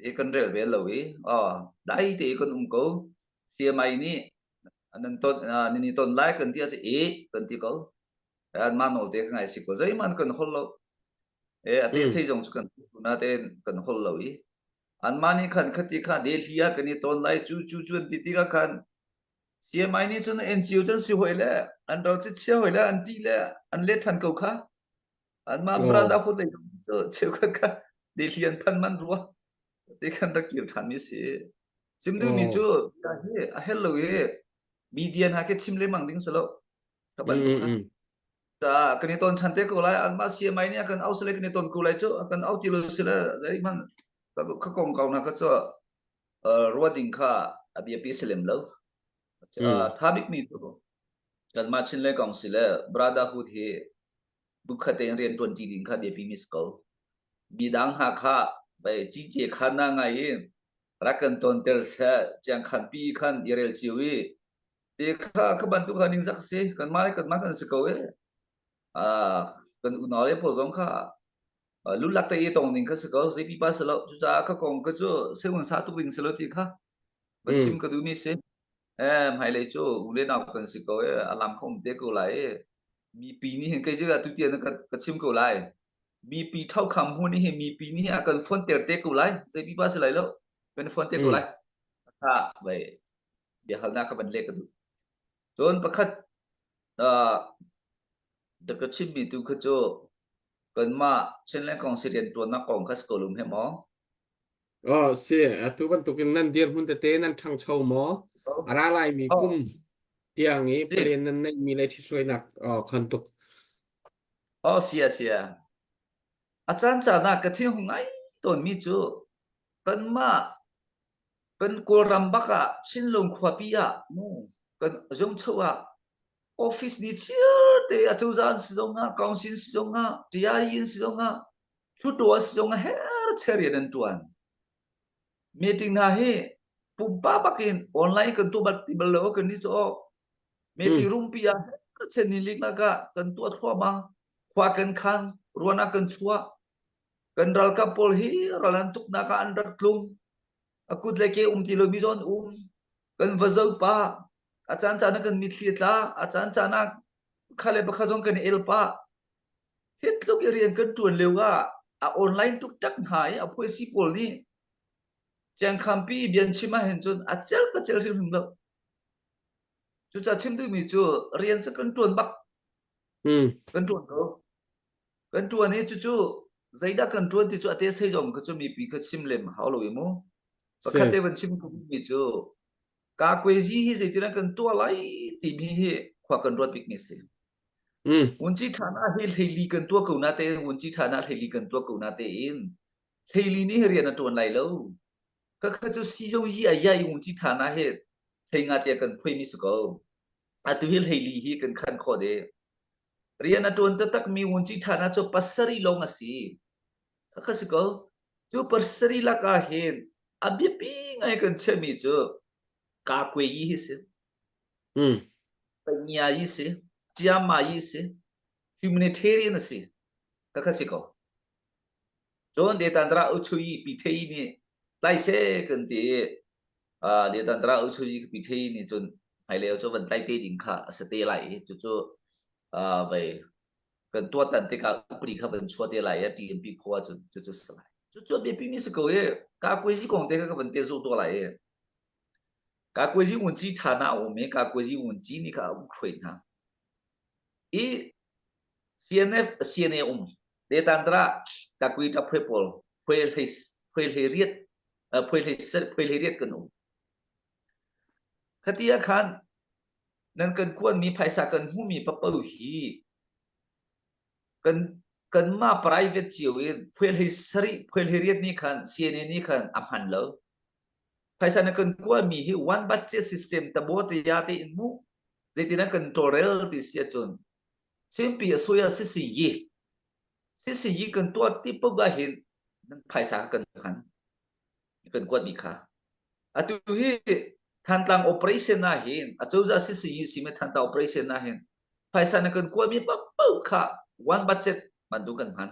i kan rel ve lo i aw dai te kan um ko. CMI nih nan ton nan i ton lai kan ti ahcun e kan ti ko. Anmah nawl te ka ngai si ko. Zeihmanh kan hol lo. E a te sei zong cu kan na tein kan hol lo i anmah nih khan khati kha Delhi ah kan i ton lai cu cu cu an ti tikah khan CMI nih cun NGO cun si hoi le an ral chia hoi le an ti le an let than ko kha. Anmah brotherhood lei cu cheukhat kha Delhi an phan man rua ti khan rak kir ṭhan mi si. Chim duhmi cu hi a hel lo i media hna khi chim lengmang ding si lo. Ka bantuk kha. Ca kan i ton ṭhan te ko lai. Anmah CMI nih a kan au sile kan i ton ko lai cu a kan au ti lo sile zeihmanh ka kong kau na ka cu ruah ding kha a biapi si lem lo. Tha bikmi cu kanmah Chin le kong si le brotherhood hi bukhat tein rian ṭuan ṭi ding kha biapi mi si ko. Midang hna kha bai cice kha na ngai i rak kan tonter seh ciang khan pi khan i rel cio i te kha ka bantuk kha ningzak si kanmah le kanmah kan si ko e ah kan unau le pawl zong kha lulak te i tong ding kha si ko zeipi pa si lo cucaah ka kong ka cu seun sa tuk ding si lo ti kha van chim ka duh mi si Eh, hmailei cu u le nau kan si ko e, a lam kha um te ko lai e. Mipi nih hin kei cu tu tiang ka, ka chim ko lai. Mipi thokham hu nih hin mipi nih a kan fonter te ko lai. Zei pipa si lai lo. Kan fon te ko lai. Ha, bai biahalnak ka van leh ka duh. Cun pakhat uh, da ka chimmi tu kha cu kanmah Chinland Council rianṭuannak kong kha si ko lum he maw? Oh, si, atu bantukin nan dirhmun tete nan ṭhangcho maw? A ra laimi kum. Tiang i palen nan neihmi le ṭhithruainak khan tuk. Oh sia sia. A caan caan ah ka thinhung ngai tawnmi cu kanmah kan Kawlram bak ah Chinlung khuapi ah mu kan zungcho ah office ni chiar te acozah an si zong ah council si zong ah TIE an si zong ah hluttaw an si zong ah her che rian an ṭuan. Meeting hna hi pumpak bak in online kan tuah bal ti bal lo kan ni cu meeting room pi ah chen ni lik lakah kan tuah thluahmah khua kan khan ruan ah kan chuah kan ralkap pawl hi ral an tuknak ah an rak tlung a kut le ke um ti lomi zawn um kan va zo pa a caan caan ah kan mitthli a tla a caan caan ah kha le pakha zong kan i el pah hi tluk i rian kan ṭuan lio ah a online tuk tak hna i a phuaisi pawl nih Ciangkhampi bian chim ah hin cun a cel ka cel hrimhrim lo. Cucaah chim duhmi cu rian cu kan ṭuan bak. Kan ṭuan ko. Kan ṭuan i cucu zeidah kan ṭuan ti cu a te sei zong ka cu mipi kha chim lem hau lo i mu. Pakhat te van chim ka duhmi cu kakuazi hi zeitinah kan tuah lai timi hi khua kan ruat bikmi a si. Vunci ṭhana hi hleili kan tuah ko na tein vunci ṭhana hleili kan tuah ko na tein hleili nih rian a ṭuan lai lo. Khakha cu sizung yi a ya i vunci ṭhana hi hlei nga tiah kan phuaimi si ko. Atu hi hleili hi kan khan khawh dih. Rian a ṭuan taktakmi vunci ṭhana cu pasarih lawng a si. Khakha si ko. Cu pasarih lakah hin a biapi ngai kan chiahmi cu kakwe yi hi si. Panya yi si. Ciama yi si. Humanitarian a si. Khakha si ko. Cun Detandra Uchui pi thei nih tlai seh kan ti i Detandra Uchui pi thei nih cun hmailei cu van tlai te ding kha a si te lai i cucu vei kan tuahtan tikah upadi kha van chuah te lai i TMP khua cun cucu si lai. Cucu a biapi mi si ko i kakuazi kong te kha ka van pehzulh tuah lai i kakuazi vunci ṭha na a um i kakuazi vunci nih kha a uk hruai hna. I CNF CNA um Detandra kakui ṭap phui pawl phui hlei phui hlei riat phui hlei phui hlei riat kan um. Khati ah khan nan kan kuanmi phaisa kan hmuhmi papo hi kan kanmah private cio in phuel hlei sarih phuel hlei riat nih khan CNA nih khan a hman lo. Phaisa na kan kuami hi one budget system tabo te ya te in mu zeitin an kan tawlrel ti si ahcun Chinpi a soya sisi yi sisi yi kan tuah ti paoh ah hin nan phaisa kan hman kan kuatmi kha atu hi Thantlang operation ah hin acozah sisi yi simi Thantlang operation ah hin phaisa na kan kuatmi paoh kha one budget bantuk kan hman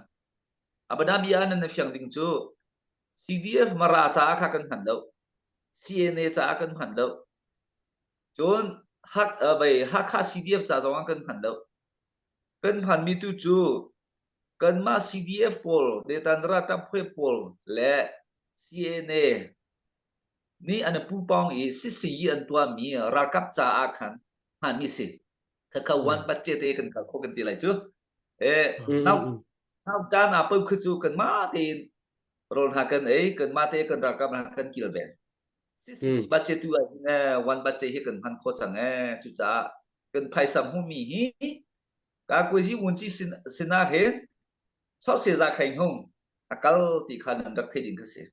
Abadabi ah nan fiang ding cu CDF Mara caah kha kan hman lo CNA caah kan hman lo Cun Hak, uh, vei Hakha CDF ca zong ah kan hman lo. Kan hmanmi tu cu kanmah CDF pawl, Detanra ṭamphuai pawl le CNA nih an pupawng i sisiyi an tuahmi ralkap caah khan hmanmi si. Khakha wan patce te kan kal kho kan ti lai cu. Eh, nau nau caan ah pau khi cu kanmah tein rawl hna kan ei, kanmah te kan ralkap hna kan kilven. Sisi budget tu ah hin one budget hi kan hman khawh cang ee. Cucaah kan phaisa hmuhmi hi kakuazi vunci sinah hin chawse za khai hnung a kal ti kha nan rak thei ding kha si.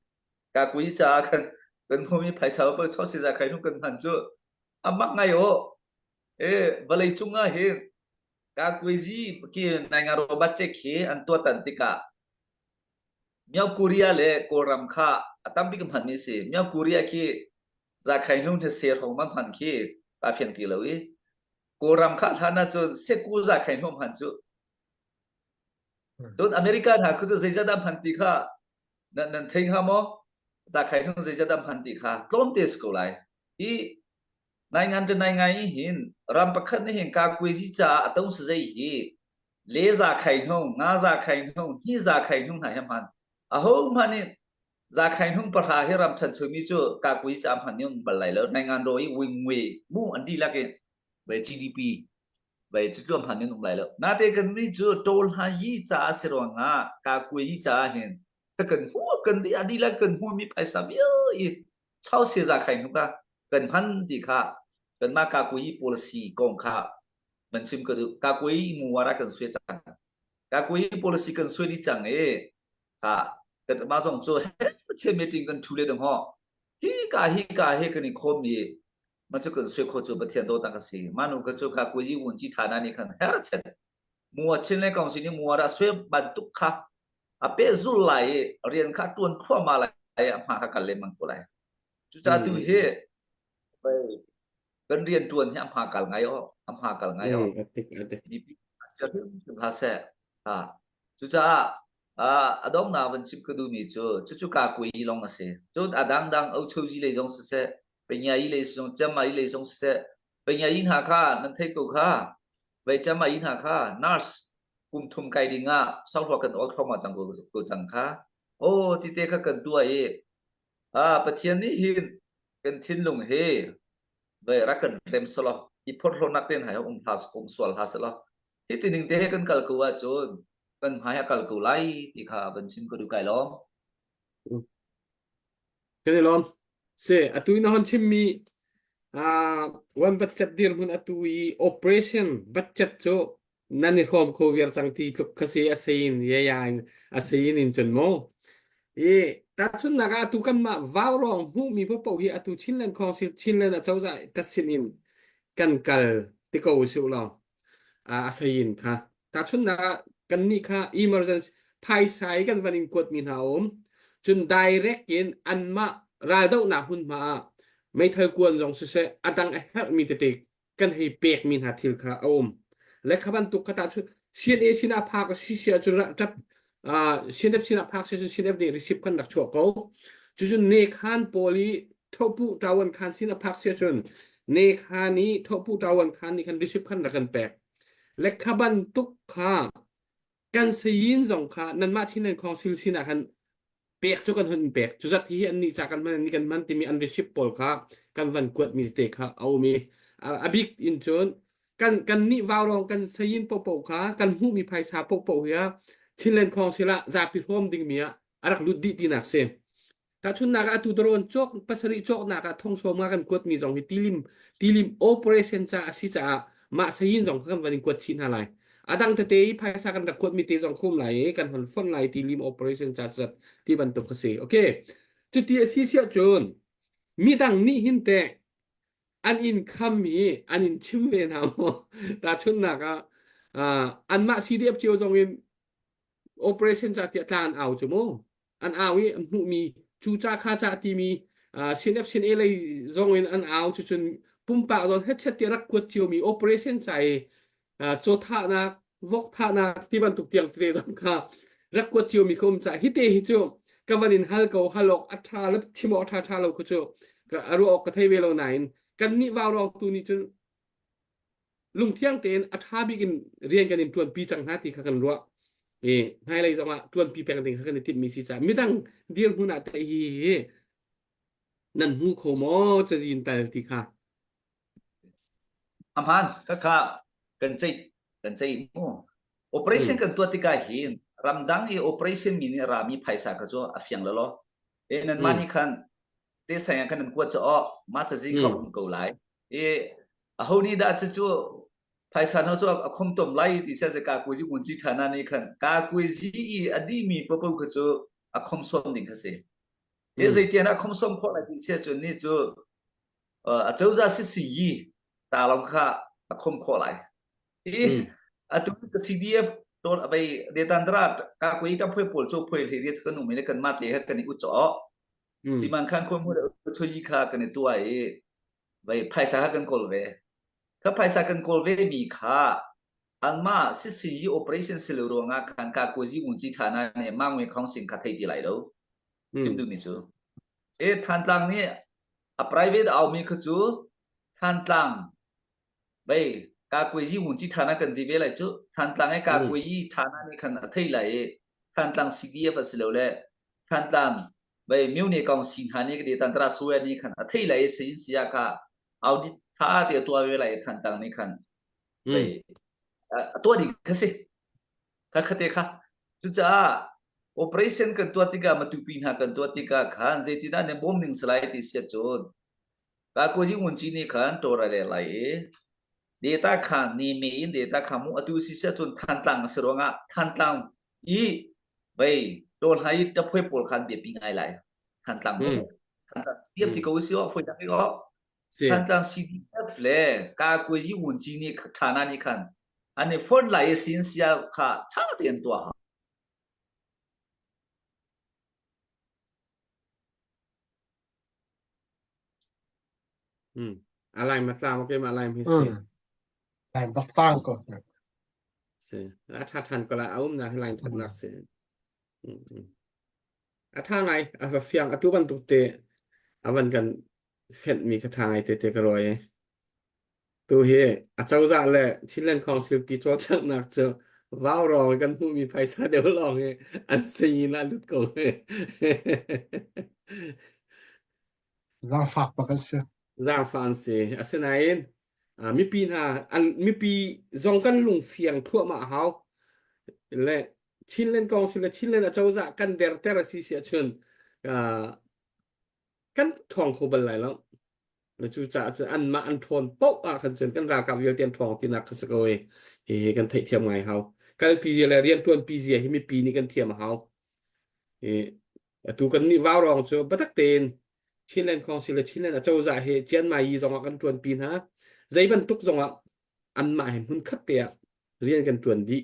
Kakuazi caah kan kan hmuhmi phaisa pa chawse za khai hnung kan hman cu a mak ngai o. E vawlei cung ah hin kakuazi ki nai nga ro budget khi an tuahtan tikah Myo Korea le Kawlram kha a tambik hmanmi a si. Myo Korea khi zakhai hnu hna se hrawng man hman khi kaa fiang ti lo i Kawlram kha hlan ahcun seku zakhai hnu hman cu. Cun America hna khu cu zeizat dah hman ti kha nan, nan thei hnga maw? Zakhai hnu zeizat dah hman ti kha tlawmte si ko lai. Hi nai ngan cu nai ngai hin ram pakhat nih hin kakuazi caah a to si zei hi le za khai hnung nga za khai hnung hi za khai hnung hna hi hman aho hmanh nih za khai hnung pahra hi ram ṭhanchomi cu kakui ca hman nih bal lai lo nai ngan ro i wing ngui mu an dihlak in ve GDP ve cu hman in um lai lo nate kan ni cu tol ha yi ca si ruangah kakui ca hin kan hmu kan di adilak kan hmu mi phaisa vial i chau se za khai hnung ka kan hman ti kha. Kanmah kakuyi policy kong kha van chim ka duh. Kakuyi muwara kan suai cang. Kakuyi policy kan suai dih cang i ha kanmah zong cu he meeting kan thu le ding ho. Hi ka hi ka he kan i khawm i ma cu kan suai kho cu Pathian dawtnak a si. Manu ka cu kakuyi wun ci tha na nih khan her chet mua chin le kong sin i muara suai bantuk kha a pehzul lai i rian kha tuan thluahmah lai i a hma kha kal lengmang ko lai. Cucaah tu hi kan rian tuan hi a hma kal ngai aw, a hma kal ngai aw. Mipi hna seh. Ha. Cucaah a donghnak van chim ka duhmi cu cucu ka kui lawng a si. Cun a dangdang Ochozi lei zong siseh, Pengyai lei zong, Chiangmai lei zong siseh, Pengyai hna kha nan theih ko kha. Vei Chiangmai hna kha nurse kum thum kai ding ah sauhluak kan awl thluahmah cang ko cang kha. Aw tite kha kan tuah i ah Pathian nih hin kan thinlung hi vei rak kan rem selaw i phorhlawnak ten hai um hlah um sual hlah selaw hi tining te he kan kal ko ahcun kan hmai a kal ko lai ti kha van chim ka duh kai lawm. Kan i lawm. Si, atu na hon chimmi uh, one budget dirhmun atu i operation budget cu nan i hrawm kho viar cang ti tluk kha si a sein ye ya in a sein in cun mu. I tahchunhnak ah atu kanmah vaurawng hmuhmi paohpaoh hi atu Chinland Council Chinland acozah ka sin in kan kal ti ko usih law a sein kha tahchunhnak ah kannih kha emergency phaisa i kan van in kuatmi hna a um cun direct in anmah raldohnak hmunhma ah meithal kuan zong siseh a dang a herhmi tete kan hei pekmi hna thil kha a um le kha bantuk kha tahchun CNA sinah phak a si si ahcun ṭap CNF sinah phak si ahcun CNF nih receipt kan rak chuah ko cucun nekhan pawl i thopu ṭawan khan sinah phak si ahcun nekhan i thopu ṭawan khan nih khan receipt khan rak kan pek le kha bantuk kha kan sayin zong kha nanmah Chinland Council sinah khan pek cu kan hun pek cu zat hi an nih ca kan hman an kan hman timi an receipt pawl kha kan van kuat mi te kha a um i a bik in cun kan kan nih vaurong kan sayin popo kha kan hmuh mi phaisa popo hi Chinland Council ah zapi hrawm ding mi ah a rak lut dih tinak si Tahchunhnak ah atu drone cawk pasarih cawknak ah thong sawm nga kan kuatmi zong hi tilim tilim operation ca a si caah mah sayin zong kha kan van in kuat chih hna lai. A dang tete i phaisa kan rak kuatmi te zong khum lai i kan hon fonh lai tilim operation ca zat ti bantuk a si. Okay. Cuti a si siah cun midang nih hin teh an in kham i an in chim ve hna maw? Tahchunhnak ah uh, anmah CDF cio zong in operation ca tiah tla an au cu mu an au i an hmuhmi cu ca kha ca timi CNF CNA lei zong in an au cucun pumpak zong hetchet ti rak kuat ciomi operation ca i caw thahnak vok thahnak ti bantuk tiang tete zong kha rak kuat ciomi kha um ca hi te hi cu ka van in hal ko halok a tha le chim awk tha tha lo khu cu ka ruah awk ka thei ve lo nain kan nih vaurawng tu nih cun lungthiang tein a ṭha bik in rian kan in ṭuanpi cang hna ti kha kan ruah i hmailei zongah ṭuanpi peng ding kha kan i timhmi si caah midang dirhmun ah teh hi hi nan hmu kho maw cazin tal ti kha A hmaan khakha kan ceih kan ceih mu operation kan tuah tikah hin ramdang i operation mi nih rami phaisa kha cu a fiang lo lo e nan mah nih khan te sayang kan nan kuat cu aw mah cazi kha um ko lai i aho nih dah cucu phaisa hna cu a khom tom lai ti sia ka kuzi mun chi thana nih khan ka kuzi i a di mi popo kha cu a khom som ding kha si e zeitian a khom som khawh lai ti sia cun ni cu a cozah si si yi ta long kha a khom khawh lai i atu ka CDF ton abai detandra ka kui ta phoi pol cho phoi le ri kan um le kan mat le kan i u cho siman khan khoi mu le choi kha kan i tua i vei phaisa kha kan kawl ve kha phaisa kan kawl ve mi kha anmah sisi operation si lo ruangah khan ka kuzi unci thana ne mangwe khong sin kha thei ti lai lo chim duh mi cu e Thantlang nih a private au mi kha cu Thantlang vei ka kuzi unci thana kan ti ve lai cu Thantlang e ka kuzi thana nih khan a thei lai i Thantlang CDF a si lo le Thantlang vei myone kong si hna nih ka tan tara suwe nih khan a thei lai sin sia kha audit tha te tua ve lai Thantlang nih khan vei a tua ding kha si kha khate kha cucaah operation kan tuah tikah matupi hna kan tuah tikah khan zeitinah ne bom ning salai ti sia cun. Kakuazi Ngunci nih khan tawlrel a lai i data kha neme in data kha mu atu si siah cun Thantlang a si ruangah Thantlang i vei tawlhai i ṭaphuai pawl kha an biapi ngai lai. Thantlang mu. Thantlang CDF ti ko si aw foi tak i aw. Thantlang CDF le Kakuazi Ngunci nih ṭhana nih khan an i fonh lai i sin sia kha ṭha tein tuah hau. Hmm. A laim a tlam okay ma laim hi si. Mm. Laim bak tang ko. Si. A tha than ko la a um na hi laim thatnak si. Mm. A tha ngai a va fiang atu bantuk te a van kan fenh mi ka tha ngai te te ka roi. Tu hi acozah le Chinland Council pi cawlcanghnak cu vaurawng kan hmuhmi phaisa deuh lawng hi an singin ah lut ko. Zaangfak bak an si. Zaangfak an si. Asinain mipi hna an mipi zong kan lungfiang thluahmah a hau. Le Chinland Council le Chinland acozah kan derter a si si ahcun kan ṭhawng kho bal lai lo. Na cucaah cun anmah an ṭhawn paoh ah khan cun kan ralkap vialte an ṭhawng tinak kha si ko i hihi kan theihthiam ngai hau. Kalpi zia le rianṭuanpi zia hi mipi nih kan thiam a hau. I atu kan nih vaurawng cu biatak tein Chinland Council le Chinland acozah hi Chiang Mai zong ah kan ṭuanpi hna. Zei bantuk zong ah anmah he hmunkhat te ah rian kan ṭuan dih.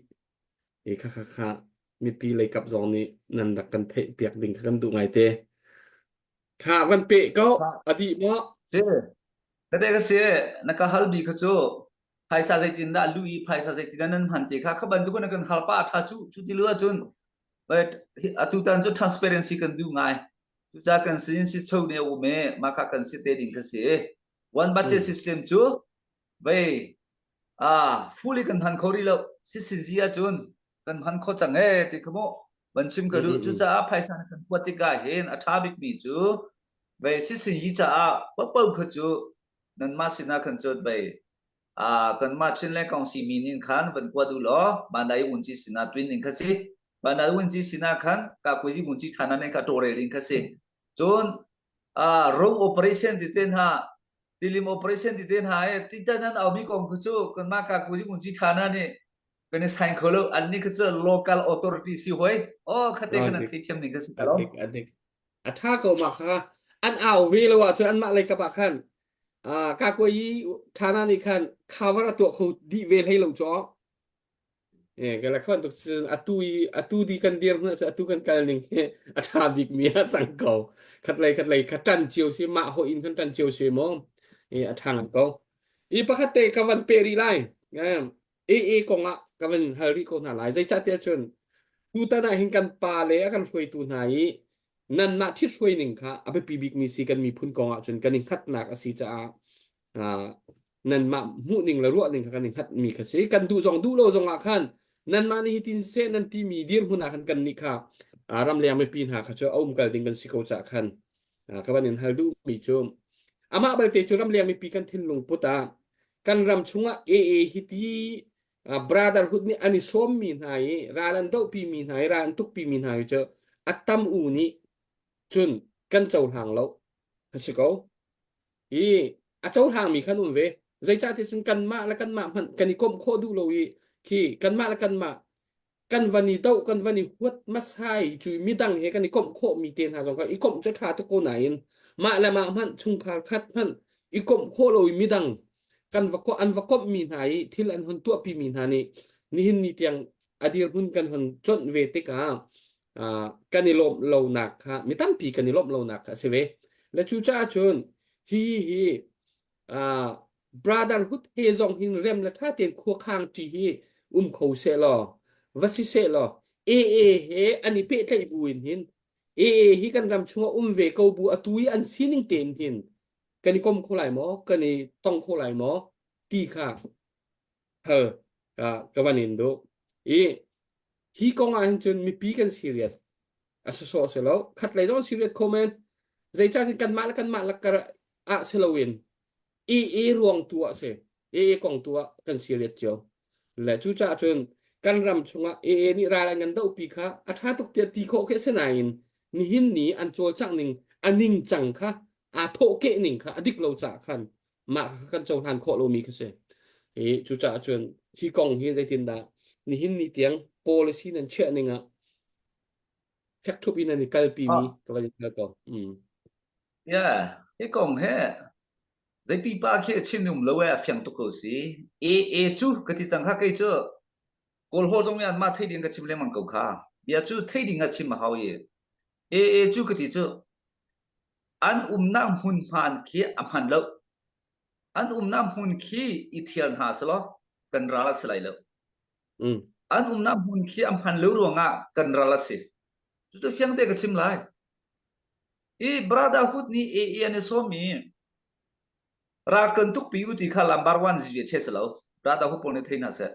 I kha kha kha mipi leikap zong nih nan rak kan theih piak ding kha kan duh ngai te. Kha van peh ko a dih maw? Si. Tete ka si na ka hal bi kha cu phaisa zeitin dah lu i phaisa zeitin dah nan hman ti kha kha bantuk na kan hal pa tha cu cu ti lu ahcun but atu tan cu transparency kan duh ngai cuca kan sin si cho ne um e ma kha kan si te ding kha si one budget system cu vei ah fully kan hman kho rih lo sisizia ahcun kan hman kho cang e ti kha mu van chim ka duh cucaah phaisa na kan kuat tikah hin a ṭha bikmi cu vei sisinyi caah paohpaoh kha cu nanmah sinah khan cun vei ah kanmah Chinland Council mi nin khan van kuat u law Bandai Wunci sinah twin ning kha si Bandai Wunci sinah khan ka kuzi Wunci thana ne kha tawrel ding kha si cun ah road operation ti te hna tilim operation ti te hna e ti tan nan aumi kong khu cu kanmah ka kuzi Wunci thana nih kan i sign kho lo an nih kha cu local authority si hoi oh khate kan an theithiam ning kha si ko adik a tha ko ma kha an au ve lo ah cun anmah lei kap ah khan ka ko i thana nih khan cover a tuah kho dih ve hlei lo cho e ka la khon tuk atu i atu di kan dir hna cu atu kan kal ning hi a tha bik mi a cang ko khat lei khat lei kha tan cio si mah ho in kan tan cio si mo e a tha ngan ko i pakhat te ka van pe ri lai AA kong ah ka van hal rih ko hna lai. Zeicahtiah cun tutan ah hin kan pa le a kan hruaitu hna i nanmah thithruai ning kha a biapi bikmi si kan miphun kong ah cun kan i hngatnak a si caah uh, nanmah hmuh ning le ruah ning kha kan i hngatmi kha si. Kan duh zong duh lo zong ah khan nanmah nih hitin seh nan timi dirhmun ah khan kan nih kha uh, ramleng mipi hna kha cu a umkal ding kan si ko caah khan uh, ka van in hal duhmi cu amah balte cu ramleng mipi kan thinlung put ah kan ram chungah AA hi ti brotherhood nih an i sawmmi hna i ral an dohpi mi hna i ral an tukpi mi hna hi cu a tam u nih cun kan cohlang lo a si ko i a cohlang mi khan um ve zeicahtiah cun kanmah le kanmah hmanh kan i komh khawh duh lo i khi kanmah le kanmah kan van i doh kan van i huat hmasa i cu midang he kan i komh khawhmi te hna zong kha i komh cu ṭha tuk ko nain mah le mah hmanh chungkhar khat hmanh i komh khawh lo i midang kan va an va komhmi hna i thil an hon tuahpi mi hna nih nihin ni tiang a dirhmun kan hon conh ve tikah kan i lawmh lonak kha mi tampi kan i lawmh lonak kha a si ve le cucaah cun hi hi uh, brotherhood he zong hin rem le tha tein khuakhang ṭi hi um kho seh law va si seh law AA he an i pehtlaih bu in hin AA hi kan ram chungah um ve ko bu atu i an sining tein hin kan i kom kho lai maw kan i tong kho lai maw ti kha hal uh, ka van in duh i hi kong ah hin cun mipi kan serious a sawsawh si lo khat lei zong serious kho men zeicahtiah kanmah le kanmah lakar ah si loin AA ruang tu ah si AA kong tu ah kan serious cio le cucaah cun kan ram chungah AA nih ral an kan dohpi kha a ṭha tuk tiah ti khawh khi a si nain nihin ni an cawlcangh ning a ningcang kha. Aa thawhkeh ning kha a dik lo caah khan mah kha kan cohlan khawh lomi kha si. I cucaah cun hi kong hi zeitindah nihin ni tiang policy nan chiah ning ah fek ṭhup in an i kalpi mi Ah, ka van in hal ko. Mm. yeah, hi kong he zei pipa khi a chim um lo e a fiang tuk ko si. A A cu ka ti cang kha kei cu Kawl haw zong nih anmah thei ding ka chim lengmang ko kha. Bia cu thei ding ah chim a hau i A A cu ka ti cu an umnak hmun hmaan khi a hman lo. An umnak hmun khi i ṭhial hna selaw kan ral a si lai lo. Mm. An umnak hmun khi a hman lo ruangah kan ral a si. Cucu fiang te ka chim lai. I Brotherhood nih AA an i sawm i ral kan tukpi u ti kha lambar wan zi che si lo. Brotherhood pawl nih thei hna seh.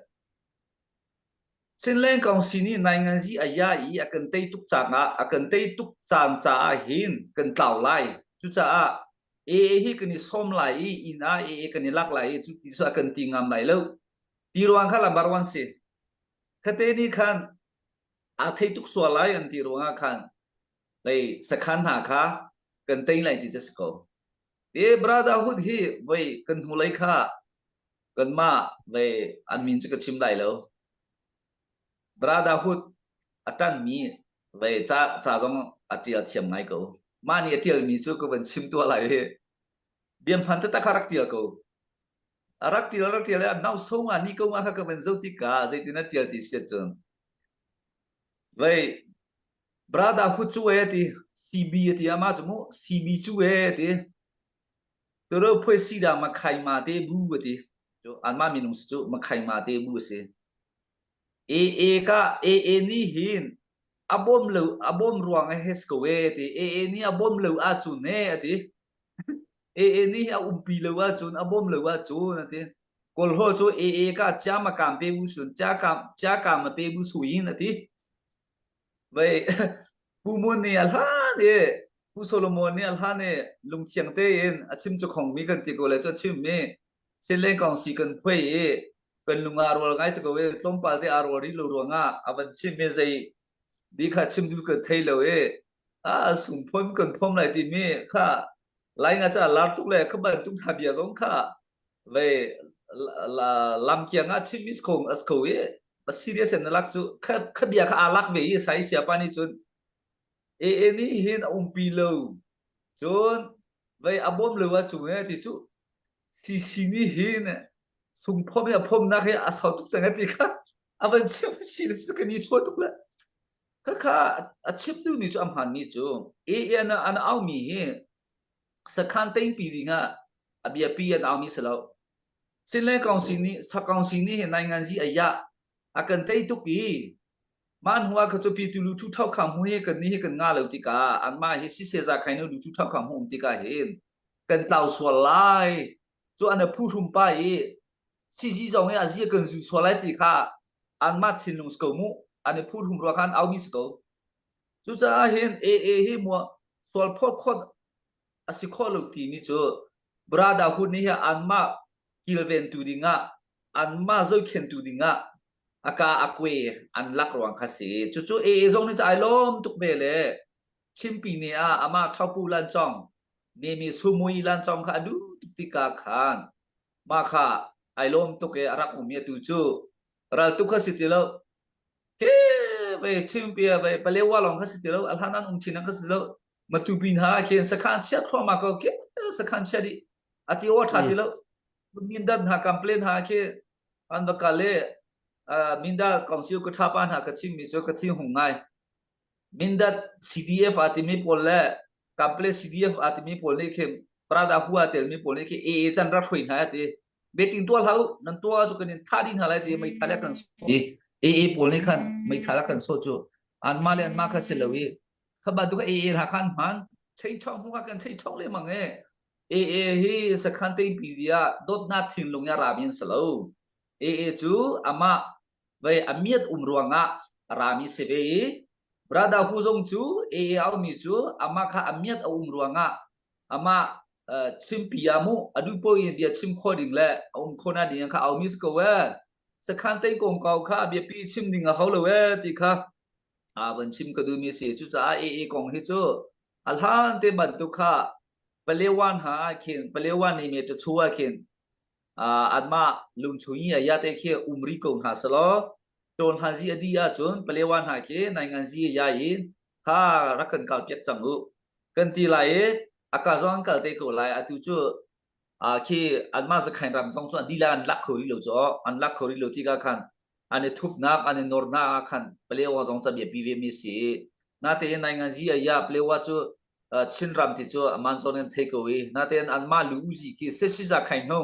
Chinland Council nih nainganzi a ya i a kan tei tuk caah a kan tei tuk caan caah hin kan tlau lai. Cucaah AA hi kan i sawm lai i inn ah AA kan i lak lai i cu ti cu a kan ti ngam lai lo. Ti ruang kha lambar wan si. Khate nih khan aa thei tuk sual lai an ti ruangah khan lei sakhan hna kha kan tei lai ti cu si ko. E brotherhood hi voi kan hnulei kha kanmah vei an min cu ka chim lai lo. Brotherhood a ṭanmi vei ca, ca zong a ṭial thiam ngai ko. Mah nih a ṭialmi cu ka van chim tuah lai hi. Bia hman taktak kha rak ṭial ko. A rak ṭial rak ṭial i a nau so nga ni ko nga kha ka van zoh tikah zeitin a ṭial ti si ahcun vei Brotherhood cu e ti CB a ti amah cu mu CB cu e ti Turo phuai si dah makhai ma te bu a ti. Cu anmah minung si cu makhai ma te bu a si. AA ka AA nih hin a bawm lo a bawm ruang a hes ko e ti. AA nih a bawm lo ahcun e a ti. AA nih a umpi lo ahcun a bawm lo ahcun a ti. Kawlhaw cu AA ka chia ma kam pe bu sun chia kam chia kam ma pe bu suin a ti. Vei Pu Mun nih a hlan i Pu Solomon nih a hlan i lungthiang tein a chim cu khongmi kan ti ko le cu a chimmi Chinleng kong si kan phuai i kan lung aa rual ngai te ko i tlawmpal te aa rual rih lo ruangah a van chim i zei di kha chim duh kan thei lo i a sung phom kan phom lai timi kha lai nga ca lar tuk le kha bantuk hna bia zong kha vei lamkiang ah chim is khong as ko i a serious in na lak cu kha kha bia kha aa lak ve i sai sia pa nih cun e e nih hin a umpi lo cun vei a bawm lo a cung e ti cu CC nih hin sung phom i a phomnak hi a sau tuk cang a ti kha a van chim si cu kan i chuah tuk le kha kha a chim duhmi cu a hmaanmi cu e e an an aumi hi sakhan tengpi ding ah a biapi an aumi si lo Sinle Council nih Council nih hin nainganzi a yah a kan tei tuk i mah hnu ah kha cu pi tu lu thu thau kham hu hi kan ni hi kan nga lo tikah anmah hi sise za khai no lu thu thau kham hu um tikah hin kan tlau sual lai cu an phu hrum pa i sisi zong hi a zia kan zu sual lai ti kha anmah thinlung si ko mu an i phu hrum rua khan aumi si ko cucaah hin AA hi mua sual phawt khawt a si khawh lo timi cu Brotherhood nih hi anmah kilventu dingah anmah zohkhentu dingah a ka a kue an lak ruang kha si. Cucu AA zong nih ai lawm tuk ve le Chimpi ni ah amah Thopu Lancong nemi Sumui Lancong kha a duh tuk tikah khan mah kha ai lawm tuk i a rak um i atu cu raltuk kha si ti lo he ve Chimpi ve Palewa lawng kha si ti lo a hlan an um chin kha si lo Matupi hna khin sakhan chiat thluahmah ko khi sakhan chia dih a ti aw tha ti lo mindat hna complain hna khi an va kal i mindat council ka tha pa hna ka chim mi cu ka thi hung ngai mindat CDF a timi pawl le complain CDF a timi pawl nih khi prada hua tel mi pawl nih khi AA can rak hrui hna ti meeting tuah hlah u nan tuah cu kan in tha ding hna lai ti meithal kan AA pawl nih khan meithal kan so cu anmah le anmah kha si lo i kha bantuk AA hla khan hman chei chong hmu kan chei chong le mang e AA hi sakhan te pi dia dotna thinlung ya rami an salo AA cu ama vai amiat um ruangah rami se ve i brother hu zong cu AA au mi cu ama kha amiat a um ruangah ama chimpi amu adu po in bia chim kho ding le a um kho na ding kha au mi ko e sakhan te kong kau kha bia pi chim ding a ho lo e ti kha van chim ka duhmi a si. Cucaah AA kong hi cu a hlan te bantuk kha. Palewa hna ah khin Palewa nih me chu ah khin anmah lungchung i a te khi um ri ko hna selaw ṭawn hlan zi a dih ahcun Palewa hna khi naingan zi a ya in kha rak kan kal piak cang u kan ti lai i a ka zong an kal te ko lai atu cu khi anmah zakhain ram zong cu an dilah an lak kho rih lo cu an lak kho rih lo tikah khan an i thupnak an i nornak ah khan Palewa zong ca biapi ve mi si i natein naingan zi a ya Palewa cu Chinram ti cu aman zawn an thei ko i natein anmah lu uzi khi sesiza khain hnu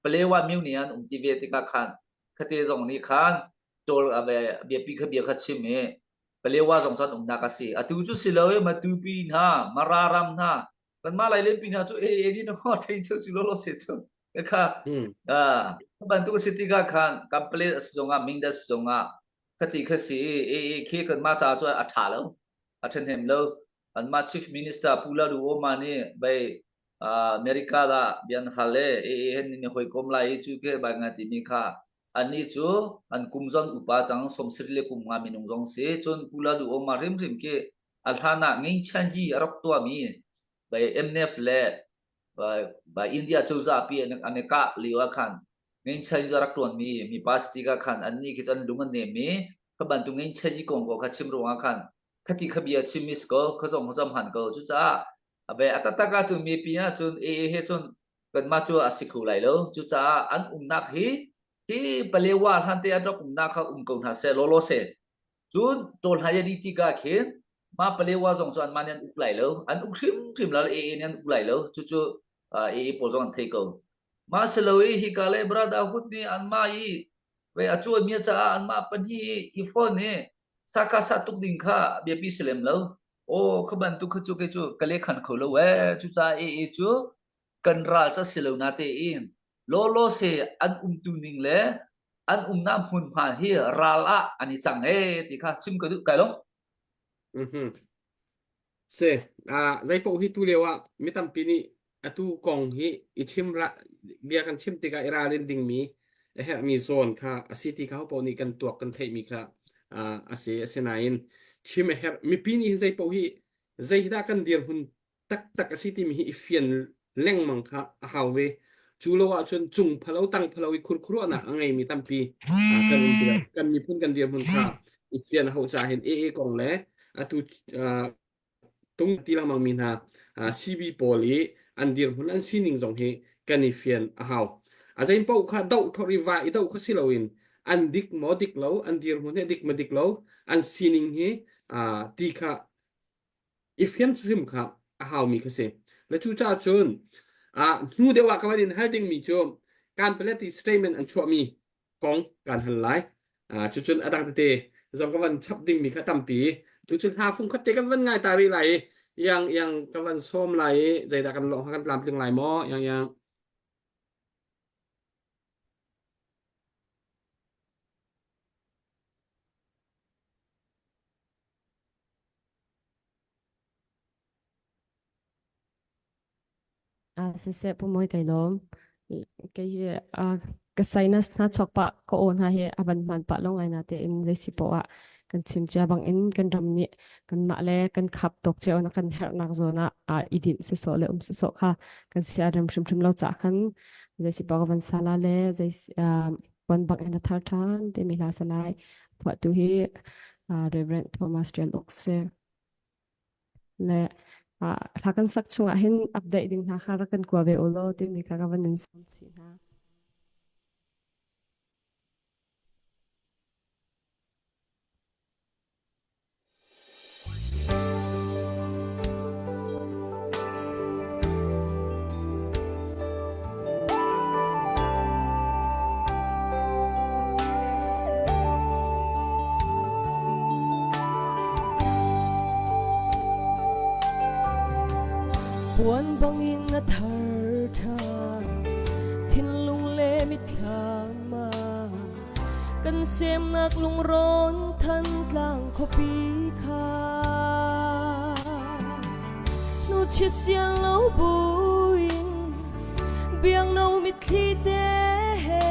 Palewa myu nih an um ti ve tikah khan khate zong nih khan ṭawl biapi kha bia kha chim i Palewa zong cun umnak a si atu cu si lo i Matupi hna Mara ram hna kanmah Lailenpi hna cu e e ni na ho thei cheu cu lo lo se cu kha bantuk a si tikah khan Kampale a si zongah Mingda si zongah khati kha si e e khi kanmah caah cun a ṭha lo a ṭhahnem lo anmah chief minister Pu Lalduhoma nih bei America dah bian hal e e e hen ni hawikom lai i cu ke bai ngai timi kha annih cu an kum zon upa cang 70 le kum nga minung zong si cun Pu Lalduhoma hrimhrim khi a hlan ah Ngeichianyi a rak tuahmi bai MNF le bai India cozah pi an i kah lio ah khan Ngeichianyi a rak tuanmi mipa si tikah khan annih khi cu an lung an nem i kha bantuk Ngeichianyi kong ko kha chim ruangah khan khati kha bia chim mi si ko kha zong kha zam han ko cucaah abe a taktak ah cun mipi ah cun AA he cun kanmah cu a si kho lai lo cucaah an umnak hi hi Palewa hlan te an rak umnak kha um ko hna seh lawlaw se cun tawl hna di tikah khin mah Palewa zong cu anmah nih an uk lai lo an uk hrimhrim lai AA nih an uk lai lo cucu AA pawl zong an thei ko mah si lo i hika le brotherhood nih anmah i ve a cuai mi caah anmah pahnih i phone i saka sa tuk ding kha biapi si lem lo aw kha bantuk kha cu kei cu ka le khan kho lo ee cucaah AA cu kan ral ca si lo na te in lawlaw se an umtu ning le an umnak hmunhma hi ral ah an i cang ee ti kha chim ka duh kai lo. Mhm. Si, ah zeipaoh hi tu lio ah mi tampi nih atu kong hi i chim ra bia kan chim tikah i ralrin dingmi a herhmi zawn kha a si ti kha hopaoh nih kan tuak kan theihmi kha ah a si. Asinain chim a herh mipi nih hin zeipaoh hi zei hi dah kan dirhmun taktak a si timi hi i fian lengmang kha a hau ve. Cu lo ahcun cung phalo tang phalo i khurkhuruahnak a ngeimi tampi ah kan um tikah kan miphun kan dirhmun kha i fian a hauh caah hin AA kong le atu ah, tung ti lengmang mi hna ah, CB pawl i an dirhmun an sining zong hi kan i fian a hau. A zein paoh kha doh thor i va i doh kha si loin an dik maw dik lo an dirhmun hi dik ma dik lo an sining hi ah, ti kha i fianhrim kha a haumi kha si. Le cucaah cun ah hnu deuh ah ka van in hal dingmi cu kan paleti statement an chuahmi kong kan hal lai. Ah cucun a dang tete zong ka van chap dingmi kha tampi. Tucun hla fung khat te kan van ngai ta rih lai i yang yang ka van sawm lai i zeidah kan lawng kan tlamtling lai maw yang yang Ah siseh Pu Mawi kai lawm. Kei hi ah ka sinus hna chuak pah ka aw hna hi a van hman pah lo ngai na tein zei si poah ah kan chim cia bang in kan ram nih kanmah le kan khap tawk cio na kan herhnak zawn ah ah i dinh sisawh le um sisawh kha kan sia rem hrimhrim lo cah khan zei si poah ka van sala le zei puan bang in a thar ṭhan timi hla salai phuahtu hi Reverend Thomas Tial Uk si. Le hla kan sak chungah hin update ding hna kha rak kan kua ve u law timi kha ka van in sawm chih hna. Puan bangin a thar ṭhan thinlung le mitthlam ah Kan semnak lungrawn Thantlang khuapi kha Hnuchit sian lo buin biangno mitthli te he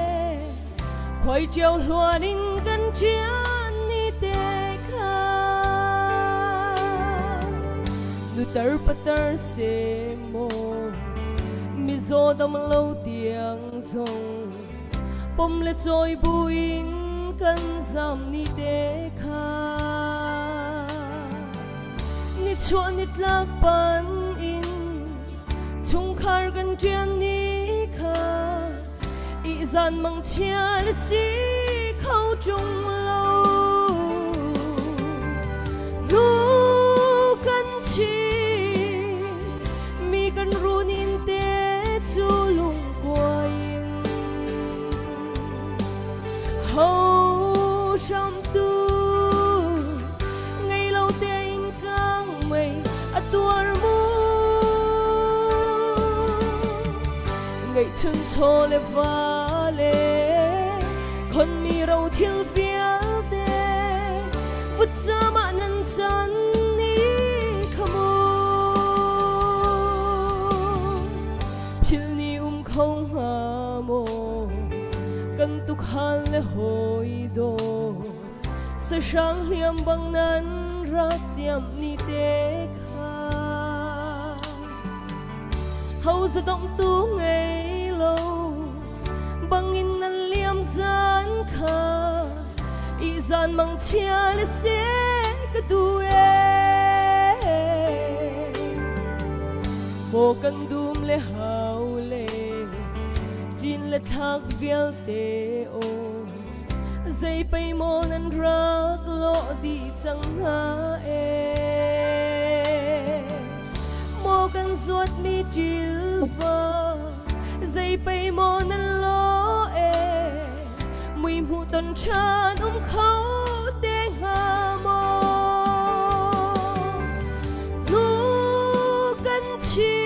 khuai ṭio hluan in kan ṭian ni te kha. Pitar patar se maw mizaw dam lo tiang zong pom le cawi buin kan zam ni te kha nichuah nitlak pan in chungkhar kan ṭian ni kha ihzan mangchia le si kho ṭung lo nu kan chi mi kan run in te cu lungkuai in ho hram tu ngei lo tein kang mei a tuar mu Ngeihchun chaw le va le khonmi ro thil vialte vutcam ah nan can ni kha mu Phil ni um kho hnga maw kan tukhal le hawi daw sahrang hliam bang nan rak ciam ni te kha Ho zadongtu ngei lo bangin nan liam zan kha i zan mangchia le se ka du e Maw kan dum le hau le cin le thlak vialte o zei pei maw nan rak lawh dih cang hna e Maw kan zuatmi ṭilva zei pei maw nan law e mui hmuh ton ṭhan um kho te hnga maw Nu kan chi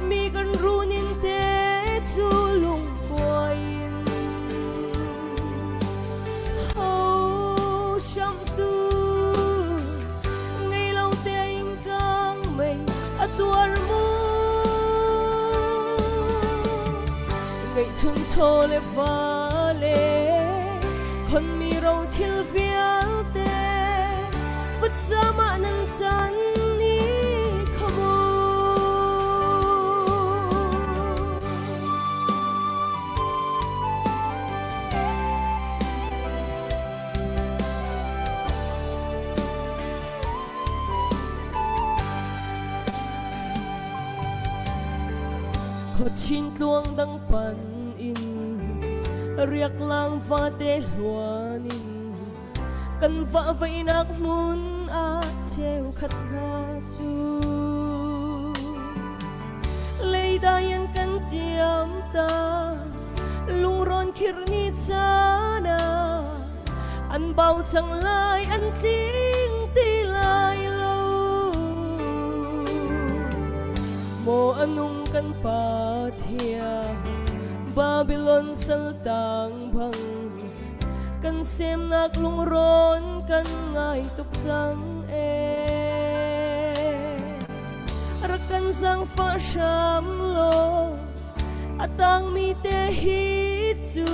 mi kan runin te cu lungkuai in ho hramtu ngei lo tein kang mei a tuar mu ngeihchun chaw le va le khonmi ro thil vialte vutcam ah nan can ni kha mu Khuachin tluang dang pan in riak lang vate hluan in kan vah veinak hmun ah cheukhat hna cu leidai an kan ciam ta lungrawn khir ni caan ah An bau cang lai, an tling ti lai lo. Maw a nung kan Pathian, Babylon saltang bang, kan semnak lungrawn kan ngai tuk cang ee. Rak kan zaangfah hram law, A tangmi te hi cu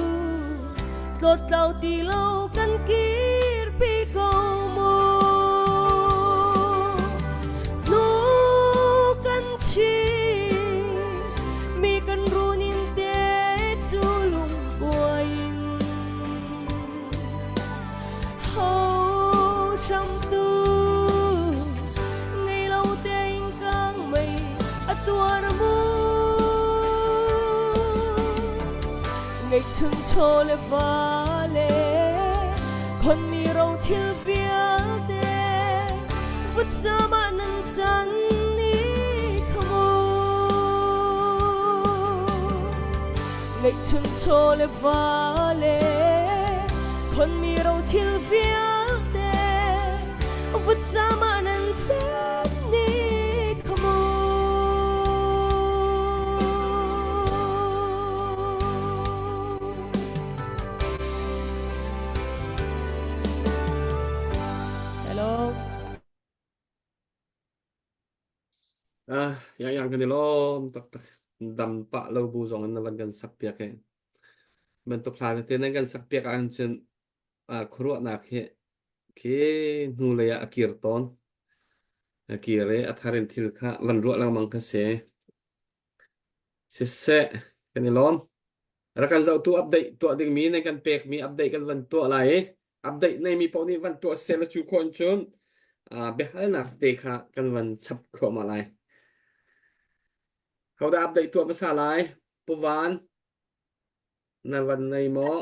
tlawttlau ti lo kan kirpi ko mu. Nu kan chi mi kan runin te cu lungkuai in Ho hramtu ngei lo tein kang mei a tuar mu. Ngeihchun chaw le va le khonmi ro thil vialte vutcam ah nan can ni kha mu. Ngeihchun chaw le va le khonmi ro thil vialte vutcam ah nan can ni kha mu. Hello. Ah, yang yang kan i lawm taktak. Dam pah lo bu zong in na van kan sak piak he. Bantuk hla tete nan kan sak piak ahcun cun ah khuaruahnak hi khi hnulei ah a kir tawn. A kir i a thar in thil kha van ruah lengmang kha si. Siseh, kan i lawm. Rak kan zohtu update tuah dingmi nan kan pekmi update kan van tuah lai i update neimi paoh nih van tuah seh la cu khawh in cun uh, biahalnak te kha kan van chap thluahmah lai. Hodah update tuah hmasa lai? Pu Van, na van nei maw?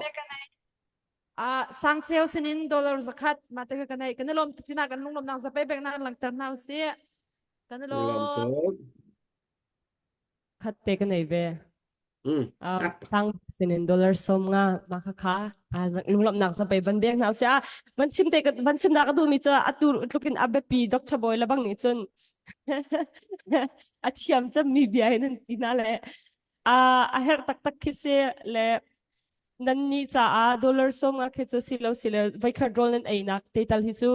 Ah, sang cheu sinin dollar zakhat ma te ka nei kan i lawm tuk tina kan lunglawmnak zapei bek na langter hna usih. Kan i Kan i lawm lawm. tuk. Khat te ka nei ve. Mm. Uh, Ap. sang sinin dollar som nga ma kha kha ah lunglawmnak zapei van bek hna usih. Ah, van chim te van chim na ka duh mi cu atu tlukin a biapi Dr. Boy la bang nih cun a thiam cemmi bia hin an ti na le a a herh taktak khi si le nan nih caah dollar som nga khi cu si lo si le voikhat rawl nan einak te tal hi cu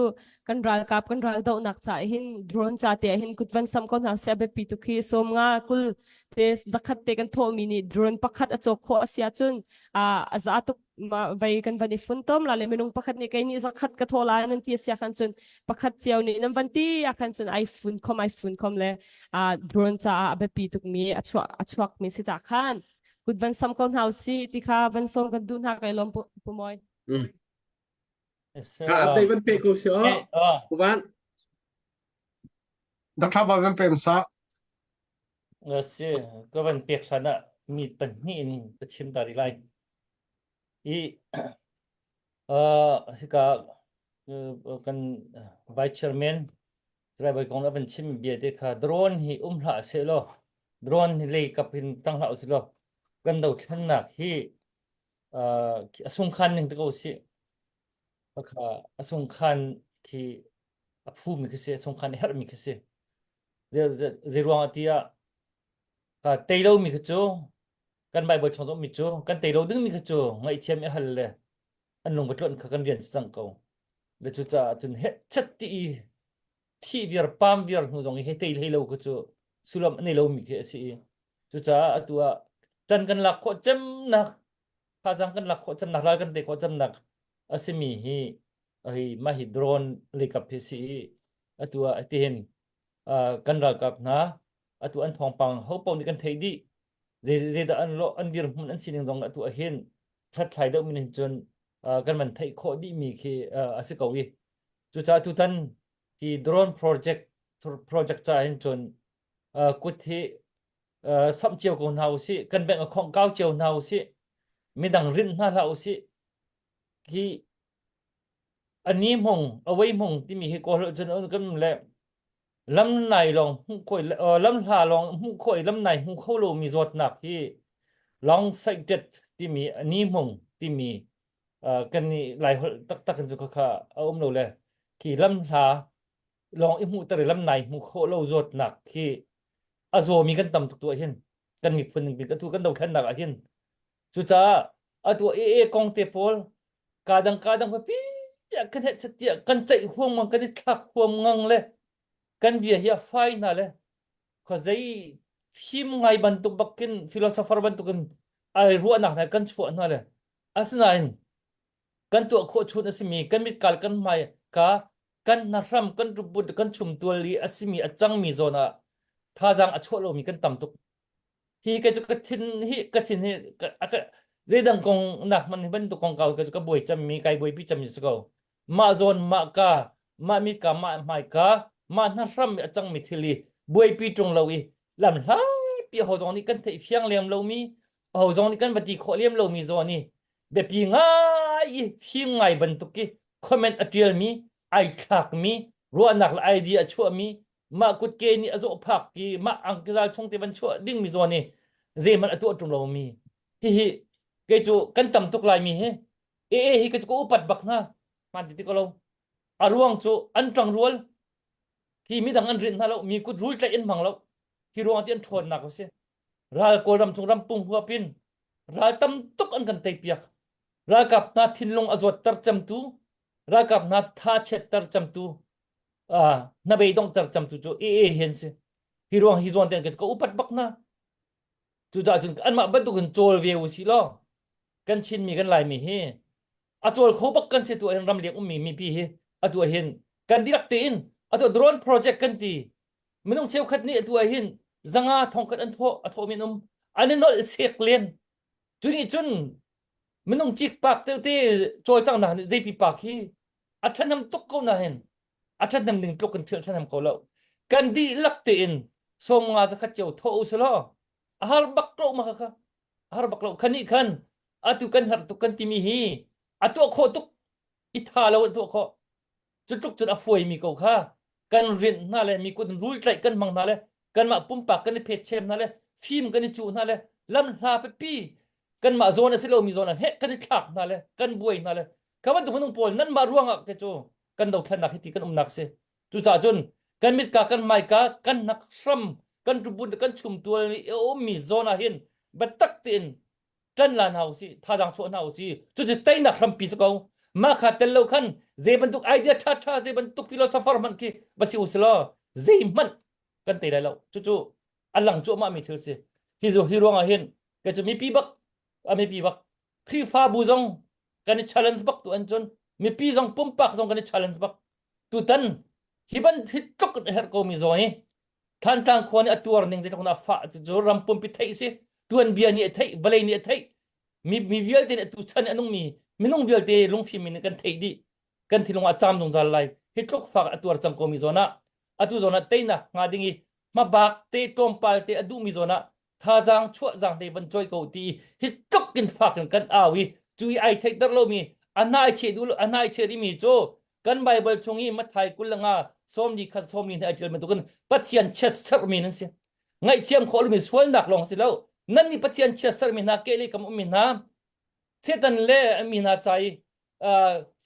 kan ralkap kan ral dohnak ca hin drone ca te hin kut van sam ko hna sia biapi tuk hi som nga kul te zakhat te kan thawhmi nih drone pakhat a cawk khawh a si ahcun a a za tuk ma vei kan van i funtom la le minung pakhat nih kei nih zakhat ka thaw lai nan ti a sia khan cun pakhat cio nih nan van ti a khan cun ai fun khom ai fun khom le a drone caah a biapi tukmi a chuak a chuak mi si ca khan kut van sam ko hna usih ti kha van sawm kan duh hna kai lawm pu Mawi. Mm. Ha update van pe ko si o. Van. Dr. Ba van pem sa. Si ka van pek hlan ah mi pahnih in ka chim ta rih lai. I uh, hika kan vice chairman Driver kong a van chim bia te kha drone hi um hlah seh law drone hi lei kap in tang hlah usih law kan dothlennak hi uh, a sungkhan ning te ko si kha a sungkhan khi a phu mi khi si a sungkhan a herh mi khi si zei ruang ah tiah ka tei lo mi khi cu kan Bible chung mi cu kan tei lo ding mi khi cu ngaihthiam i hal le an lung va tluan kha kan rian si cang ko le cucaah cun heh chet ti i thih viar pam viar hnu zong i hei tei hlei lo kha cu sullam a nei lomi khi a si i cucaah atu ah tan kan lak khawh cemnak thazaang kan lak khawh cemnak ral kan tei khawh cemnak a simi hi hi mah hi drone leikap hi si i atu ah tihin kan ralkap hna atu an thawngpang ho paoh nih kan theih dih zei zeidah an lawh an dirhmun an sining zong atu ah hin hlathlai deuh min hin cun kan van theih khawh dihmi khi a si ko i cucaah tutan hi drone project project ca hin cun kut hi samh cio ko hna usih kan bank a khongh kau cio hna usih midang rinh hna hlah usih hi ani hmong awei hmong timi hi kawl cun kan le lam nai lawng hmuh khawh lam hla lawng hmuh khawh i lam nai hmu kho lomi zawtnak hi long sighted timi ani hmung timi kan nih lai holh taktak in cu kha a um lo le khi lam hla lawng i hmuh ter i lam nai hmu khawh lo zawtnak khi a zawmi kan tam tuk tu ah hin kan miphun ning atu kan dothlennak ah hin cucaah atu AA kong te pawl ka dang ka dang papi kan he tiah kan ceih huang mang kan i thlak huam ngang le kan bia hi a fai hna le khuazei fim ngai bantuk bakin philosopher bantukin ai ruahnak hna kan chuah hna le asinain kan tuah khawh chun a simi kan mitkal kan hmai ka kan hnahram kan ruput kan chumtual i a simi a cangmi zawn ah thazaang a chuah lomi kan tam tuk hi ka cu ka thin hi ka thin hi ka zeidang kong nak man hi bantuk kong kau ka cu ka buai cammi kai buaipi cammi si ko mah zawn mah ka mah mi ka mah hmai ka mah hnahram a cangmi thil i buaipi ṭung lo i lam hlapi ho zong nih kan theih fiang lem lomi ho zong nih kan va ti khawh lem lomi zawn i biapi ngai i fim ngai bantuk i comment a ṭialmi ai thlakmi ruahnak le idea a chuahmi mah kutke nih a zawh phak i mah angkizal chung te van chuah dingmi zawn i zeihmanh a tuah ṭung lomi hihi kei cu kan tam tuk laimi hi AA hi ka cu ka upat bak hna hmaan ti ti ko lo a ruang cu an ṭang rual hi midang an rinh hna lo mi kut rul tlaih in hmang lo hi ruang ti an ṭhawnnak a si ral kawlram chung rampung huap in ral tam tuk an kan teipiak ralkap hna thinlung a zawtter cemtu ralkap hna tha chiatter cemtu hnabei donghter cemtu cu AA hi an si hi ruang hi zawn te ka upat bak hna cucaah cun anmah bantukin cawl ve u sih law kan Chinmi kan Laimi hi a cawl kho bak kan si tu hin ramleng ummi mipi hi atu hin kan dihlak tein. Atu drone project kan ti. Minung cheukhat nih atu ah hin zanga thongkhat an thawh a thawh min um. An i nolh sek len. Cu nih cun minung cikpak te te cawlcanghnak nih zei pipa khi a ṭhahnem tuk ko na hin a ṭhahnem ding tluk in thil ṭhahnem ko lo. Kan dihlak tein 50 zakhat cio thawh u selaw a har bak lo ma kha a har bak lo khan nih khan atu kan har tuk kan timi hi a tuah khawh tuk i tha lo an tuah khawh cu tluk cun a fuaimi ko kha kan rinh hna le mi kut rul tlaih kan hmang hna le kanmah pumpak kan i phet chem hna le fim kan i cuh hna le lam hla pipi kanmah zawn a si lomi zawn ah heh kan i thlak hna le kan buai hna le kha bantuk minung pawl nanmah ruangah ke cu kan dothlennak hi ti kan umnak si cucaah cun kan mitka kan hmaika kan hnak hram kan tubun kan chumtual i a ummi zawn ah hin biatak tein ṭan la hna usih thazaang chuah hna usih cucu teinak hrampi si ko mah kha tel lo khan zei bantuk idea ṭha ṭha zei bantuk philosopher hmanh khi va si usilaw zeihmanh kan tei lai lo cucu a lang cuahmah mi thil si hi zu hi ruangah hin kei cu mipi bak a mipi bak Khrihfabu zong kan i challenge bak tu an cun mipi zong pumpak zong kan i challenge bak tutan hi ban hi tluk in a herh ko mi zawn hi Thantlang khua nih a tuar ning zeitluk na fah cu ram pumpi theih si tuanbia nih a theih vawlei nih a theih mi mi vialte nih tu chan a nungmi minung vialte lungfim in kan theih dih kan thinlung ah caam zungzal lai hi tluk fak a tuar cang ko mi zawn ah atu zawn ah teinak hnga ding i hmabak te tlawmpal te a duhmi zawn ah thazaang chuah zaang te van choi ko ti hi tluk in fak in kan au i cu i ai theihter lomi a hnai che duh a hnai che rimi cu kan Bible chung i Matthai 25 sawmli khat sawmli hna ai ṭial bantukin Pathian chiatserhmi nan si ngaihthiam khawh lomi sualnak lawng si lo nan nih Pathian chiatserhmi hna kehlei kam ummi hna Satan le mi hna ca i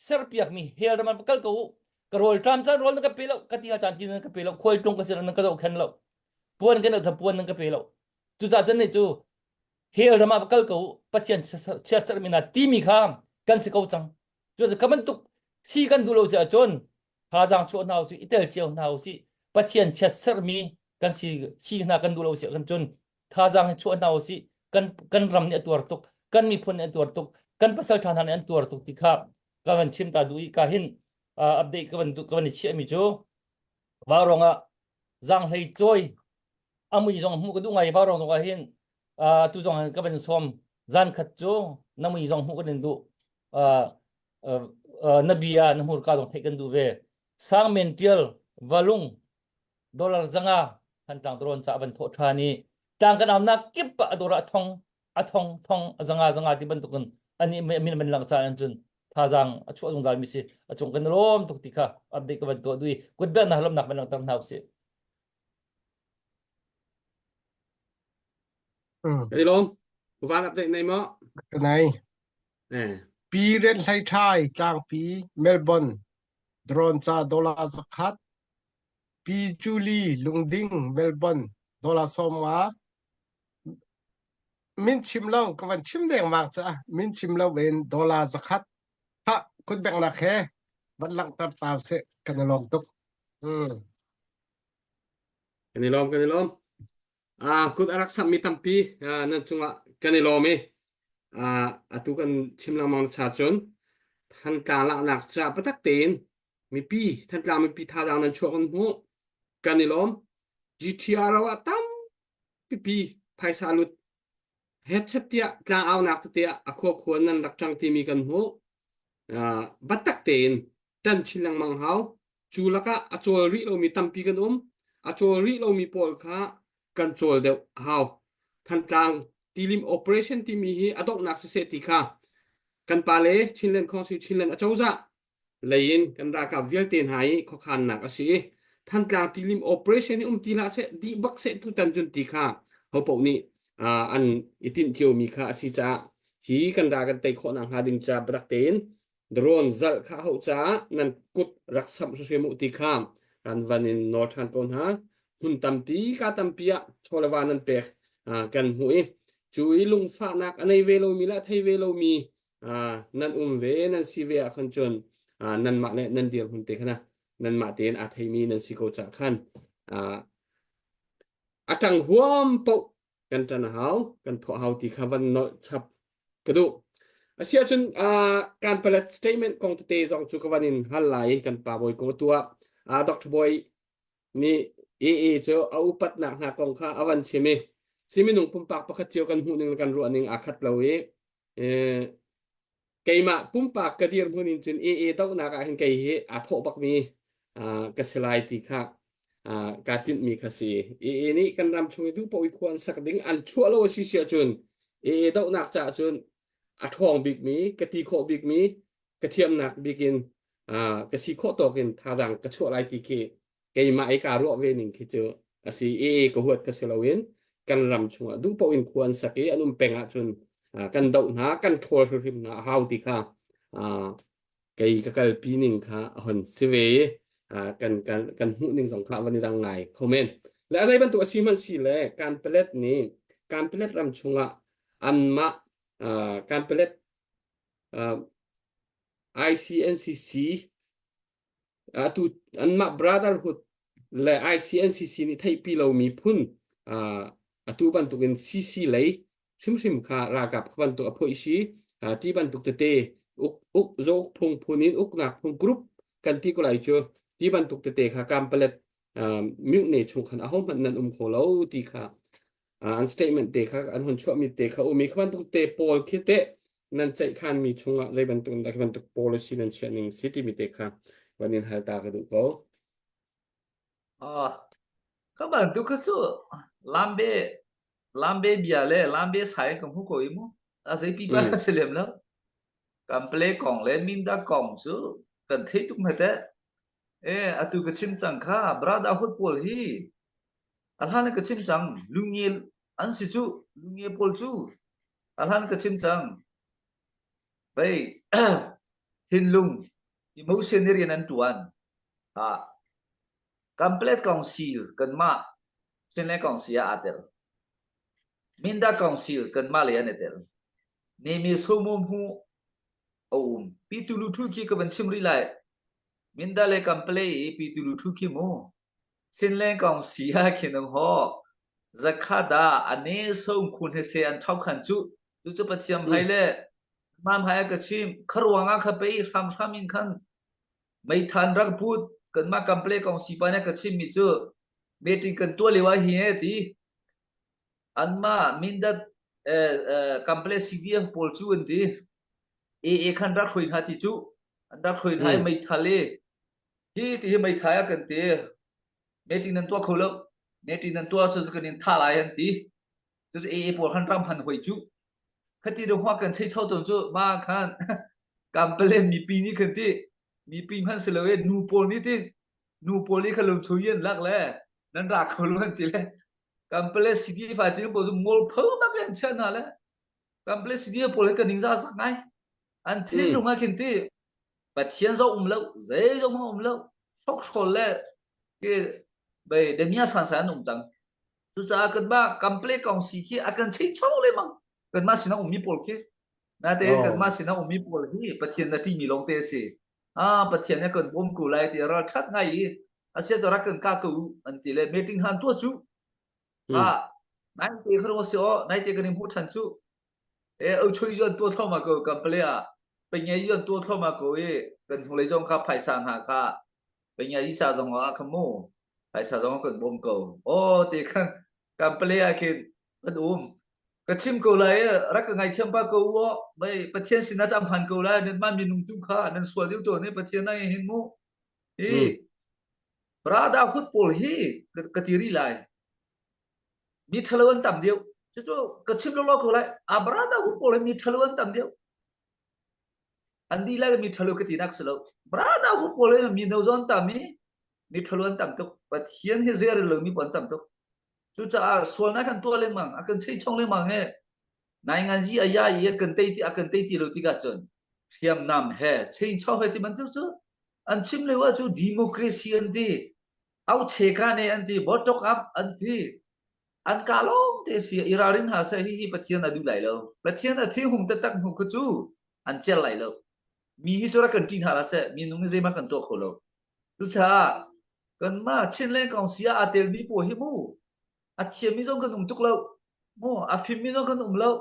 serpiakmi hell ram ah kal ko u ka rawl ṭam caan rawl nan ka pe lo ka ti caan ti nan ka pe lo khual tlung ka si nan ka zohkhen lo puan kan lo puan nan ka pe lo cucaah cun nih cu hell ram ah va kal ko u Pathian chiatserhmi hna timi kha kan si ko cang cu ka bantuk si kan duh lo si ahcun thazaang chuah hna usih i tel cio hna usih Pathian chiatserhmi kan si si hna kan duh lo si ahcun cun thazaang hi chuah hna usih kan kan ram nih a tuar tuk kan miphun nih a tuar tuk kan pasal ṭha hna nih an tuar tuk ti kha ka van chim ta duh i ka hin update ka van ka van i chiahmi cu vaurawng ah zaanghlei cawi a mui zong hmuh ka duh ngai vaurawng zong ah hin tu zong ka van sawm zan khat cu na mui zong hmuh kan in duh na bia na hmurka zong theih kan duh ve sang men tial valung dollar zanga Thantlang drone ca van thawh ṭhan i tlang kan aunak kip ah a dawr ah thong a thong thong a zanga zanga ti bantukin ani min man lang ca an cun thazaang a chuah zungzal mi si a cung kan lawm tuk ti kha update ka van tuah dui kutbel na lawmnak van langhter hna usih Kan i lawm. Van update nei maw? Kanai. Eh. Pi Ren Hlei Thai Tlangpi Melbourne drone ca dollar zakhat Pi Julie Lungding Melbourne dollar 50 min chim lo ka van chim dengmang ca min chim lo in dollar zakhat ha kut bengnak he van langhter ta seh kan i lawm tuk mm. Kan i lawm kan i lawm. Ah kut a rak sammi tampi ah, nan cungah kan i lawm i ah, atu kan chim lengmang cha cun Thantlang laknak ca patak tein mipi Thantlang mipi thazaang nan chuah kan hmuh kan i lawm GTR ah tam pipi phaisa lut hetchet tiah tlang aunak tete ah a khua khua nan rak ṭang timi kan hmuh uh, biatak tein ṭan chin lengmang hau cu lakah a cawl rih lomi tampi kan um a cawl rih lomi pawl kha kan cawl deuh hau Thantlang tilim operation timi hi a donghnak siseh ti kha kan pale Chinland Council Chinland acozah lei in kan ralkap vialte hna i khuakhannak a si i Thantlang tilim operation hi um ti hlah seh dih bak seh tutan cun ti kha hopoh nih an i tinh ciomi kha a si caah hi kan ral kan tei khawh nak hnga ding ca biatak tein drone zalh kha hauh caah nan kut rak samh hrimhrim u ti kha kan van in nawl ṭhan ko hna hmun tampi ka tampi ah chawleva nan pek kan hmuh i cu i lungfahnak a nei ve lomi le a thei ve lomi nan um ve nan si ve ah khan cun nanmah le nan dirhmun te khan nanmah tein aa theimi nan si ko cah khan a ṭang huam paoh kan ṭan a hau kan thawh hau ti kha van nolh chap ka duh asiahcun kan palet statement kong tete zong cu ka van in hal lai kan pa bawi ko tuah. Uh, Dr. Boy nih AA cu a upatnak hna kong kha a van chim i si minung pumpak pakhat cio kan hmuh ning le kan ruah ning aa khat lo i eh, keimah pumpak ka dirhmun in cun AA dohnak ah hin kei hi aa thawh bakmi uh, ka si lai ti kha uh, kaa tinhmi kha si. AA nih kan ram chung i duh paoh i khua an sak ding an chuah lo a si si ahcun AA dohnak caah cun a ṭhawng bikmi ka ti khawh bikmi ka thiamnak bik in uh, ka si khawh tawk in thazaang ka chuah lai ti khi keimah i kaa ruah ve ning khi cu a si i ka huat ka si loin kan ram chungah duh paoh in khua an sak i an um peng ahcun kan doh hna kan ṭhawl hrimhrim hna a hau ti kha kei ka kalpi ning kha a hon si ve i kan kan kan hmuh ning zong kha van i dang ngai kho men le a zei bantuk a si hmanh si le Kanpalet nih Kanpalet ram chungah anmah Kanpalet ICNCC Atu anmah Brotherhood le ICNCC nih theihpi lomi phun atu bantukin CC lei hrimhrim kha ralkap kha bantuk a phoih si ti bantuk tete uk uk zauk phung phun in uknak phung group kan ti ko lai cu ti bantuk tete kha kampalet mute chung khan ahohmanh nan um kho lo ti kha an statement te kha an hun chuahmi te kha umi kha bantuk te pawl khi te nan ceihkhan mi chungah zei bantuk in dah bantuk policy nan chiah ning si timi te kha van in hal ta ka duh ko. Ah, ka bantuk kha cu lambe lambe bia le lambe sai ka hmu ko i mu. A zei pipa ka si lem lo. Kan play kong le minda kong cu kan thei tuk hme teh. E atu ka chim cang kha brotherhood pawl hi A hlan ka chim cang. Lungngel an si cu. Lungngel pawl cu a hlan ka chim cang. Pei thinlung emotion i rian an ṭuan. Ah, Complete Council kanmah Chinland Council ah aa tel. Minda Council kanmah lei an i tel. Nemi Somo Hmu a um. Pi Tulu Thu khi ka van chim rih lai. Minda le Kample i Pi Tulu Thu khi mu. Chinland Council ah khin um haw. Zakhat ah a ne som khun he se an thau khan cu. Cucu Pathian hmai le mam hai ka chim. Kharuang ah kha pei hramhram in khan meithan rak put kanmah kample kong sipa nih ka chim mi cu meeting kan tuah lio ah hi he ti anmah mindat eh, eh, kample CDF pawl cu an ti AA khan rak hrui hna ti cu an rak hrui hna i meithal i Hi ti hi meithai a kan ti. Meeting nan tuah kho lo. Meeting nan tuah so kan in tha lai an ti. Cu AA pawl khan ram han hoi cu. Khati do hwa kan chei chau ton cu ma khan kampale mipi nih khan ti mipi hman si lo e nu pawl nih ti nu pawl nih khan lung chu yin lak le nan ra kho lo an ti le kampale CD fa ti pawl cu ngol pho bak an chia hna le kampale CD pawl he kan ning za sak ngai an thinlung ah khin ti Pathian zong um lo zeizong um lo hrokhrawl le ke bei demia san san an um cang cucaah kanmah kample kong si khi a kan chei cho lemang kanmah sinah ummi pawl khi natein Oh. kanmah sinah ummi pawl hi Pathian na ṭihmi lawng te a si ah Pathian nih kan bawm ko lai ti ral ṭhat ngai i asia cu rak kan ka ko u an ti le meeting han tuah cu ah nai te kha si o nai te kan i hmu ṭhan cu E ochui yuan tua thluahmah ko kan pale ah pengai yuan tua thluahmah ko i kan hnulei zong kha phaisa hna kha pengai isa zong ah kha mu phaisa zong kan bawm ko o ti khan kan pale ah khin kan um ka chim ko lai rak ka ngaithiam pa ko u mei pathian sinah cam han ko lai nan mah minung tu kha nan sual deuh to ne pathian nang hin mu hi brotherhood pawl hi ka ti ri lai Mi ṭhalo an tam deuh. Cucu ka chim lawlaw ko lai. Brotherhood pawl hi mi ṭhalo an tam deuh. An dihlak mi ṭhalo ka tinak si lo. Brotherhood pawl hi mi no zawn tam i mi ṭhalo an tam tuk. Pathian hi zei a rel lomi pawl an tam tuk. Cucaah sualnak kan tuah lengmang, a kan cheichong lengmang he nainganzi a ya i a kan tei ti a kan tei ti lo tikah cun hriamnam he cheinchaw he ti bantuk cu an chim lio ah cu democracy an ti Aucheka ne an ti, bawṭok ap an ti. An ka lawng te si i ralrin hna seh hihi Pathian a duh lai lo. Pathian a thihung taktak hnu khu cu an cer lai lo. Mi hi cu rak kan ṭih hna hlah seh, minung hi zeihmanh kan tuah kho lo. Cucaah kanmah Chinland Council ah aa telmi pawl hi mu a thiammi zong kan um tuk lo. Mu a fimmi zong kan um lo.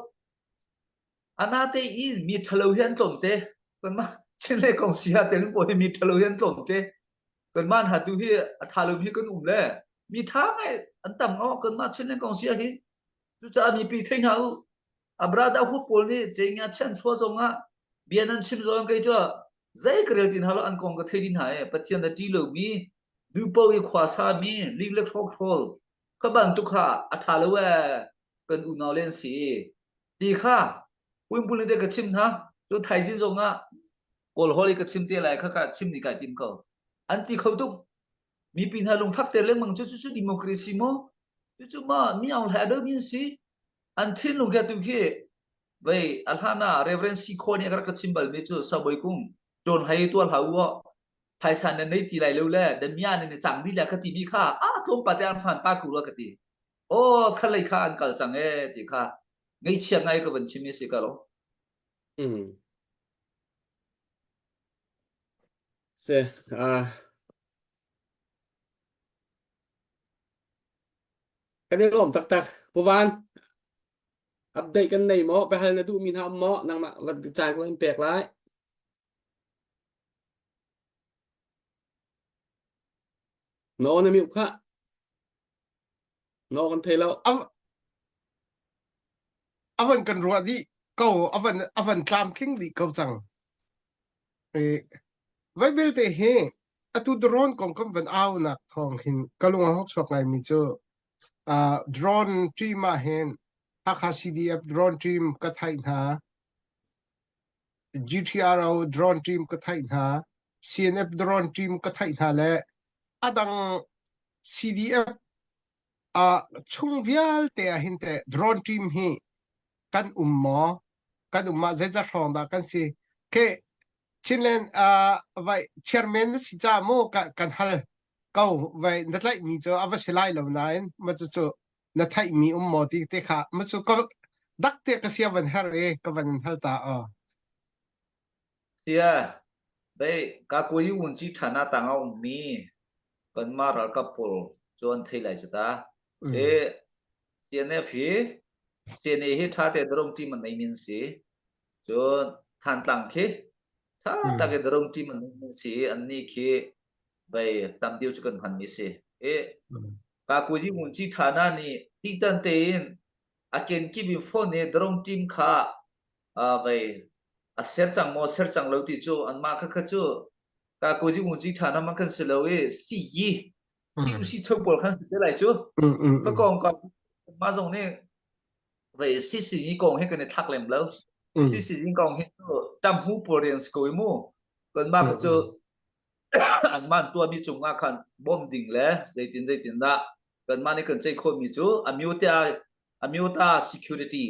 Anate i mi ṭhalo hi an tlawmte. Kanmah Chinland Council ah telmi pawl hi mi ṭhalo hi an tlawmte. Kanmah hna tu hi a ṭha lomi kan um le mi ṭha ngai an tam ngo kanmah Chinland kong si hi. Cucaah mipi thei hna u. A brother hu pawl nih ceinga chian chua zong ah bia nan chim zong kei cu zei ka rel ti hna lo an kong ka thei dih hna e Pathian a ṭih lomi dupo i khua sa mi ling le hrawk hrawl kha bantuk kha a ṭha lo ee kan unau len si ti kha puimpul te ka chim hna cu thaizing zong ah kawl hol i ka chim te lai kha ka chim ni kai tim ko an ti kho tuk mipi hna lungfak te lengmang cu cu democracy maw cu cu ma mi aung hlai do min si an thinlung kha tu khi vei a hlan ah Reverend Si Kho nih a rak ka chim bal mi cu Saboi Kung ṭawn hai tuah hlah u phaisa na nei ti lai lo le damia na ni cang dih le ka ti mi kha a tlawmpal te an hman pa ku rua ka ti oh khalei kha an kal cang e ti kha ngaihchia ngai ka van chim i si ka lo Mm. Se ah kan i lawm taktak Pu Van update kan nei maw biahal na duhmi hna um maw nangmah caan ko in pek lai Na aw na mute khah. Na aw kan thei lo. Avan kan ruah dih ko avan avan tlamtling dih ko cang. E, vai belte hi atu drone kong kan van au nak thawng hin ka lung a hok chuak ngai mi cu uh, drone team ah hin Hakha CDF drone team ka theih hna GTRO drone team ka theih hna, CNF drone team ka theih hna le a dang CDF uh, chung vialte ah hin teh drone team hi kan um maw? Kan um ah zeizat hrawng dah kan si? Ke Chinland uh, vai chairman na si ca mu ka, kan hal ko vai na tlaih mi cu a va si lai lo nain ma cu cu na theihmi um maw ti te kha ma cu ka dak te ka sia van her i ka van in hal ta a Sia bei ka kuyi un chi thana tang a um mi kan ma ralkap pawl cu an thei lai ta e CNF hi CNA hi tha te drone team an nei min si cun Thantlang khi tha tak in drone team an nei min si an ni khi bei tam deuh cu kan hman mi si e ka kuzi mun chi thana nih titan tein a kenkip in phone i drone team kha vei a ser cang maw ser cang lo ti cu anmah kha kha cu ka kuzi mun chi thana man kan si lo i si yi si si cheu pawl khan si te lai cu ka kong ka ma zong nih vei si si yi kong he kan i thlak lem lo si si yi kong hi cu tam hu pawl rian si ko i mu kan mah kha cu anmah tuahmi cungah khan bawmh ding le zeitin zeitin dah kanmah nih kan ceih khawhmi cu amyota amyota security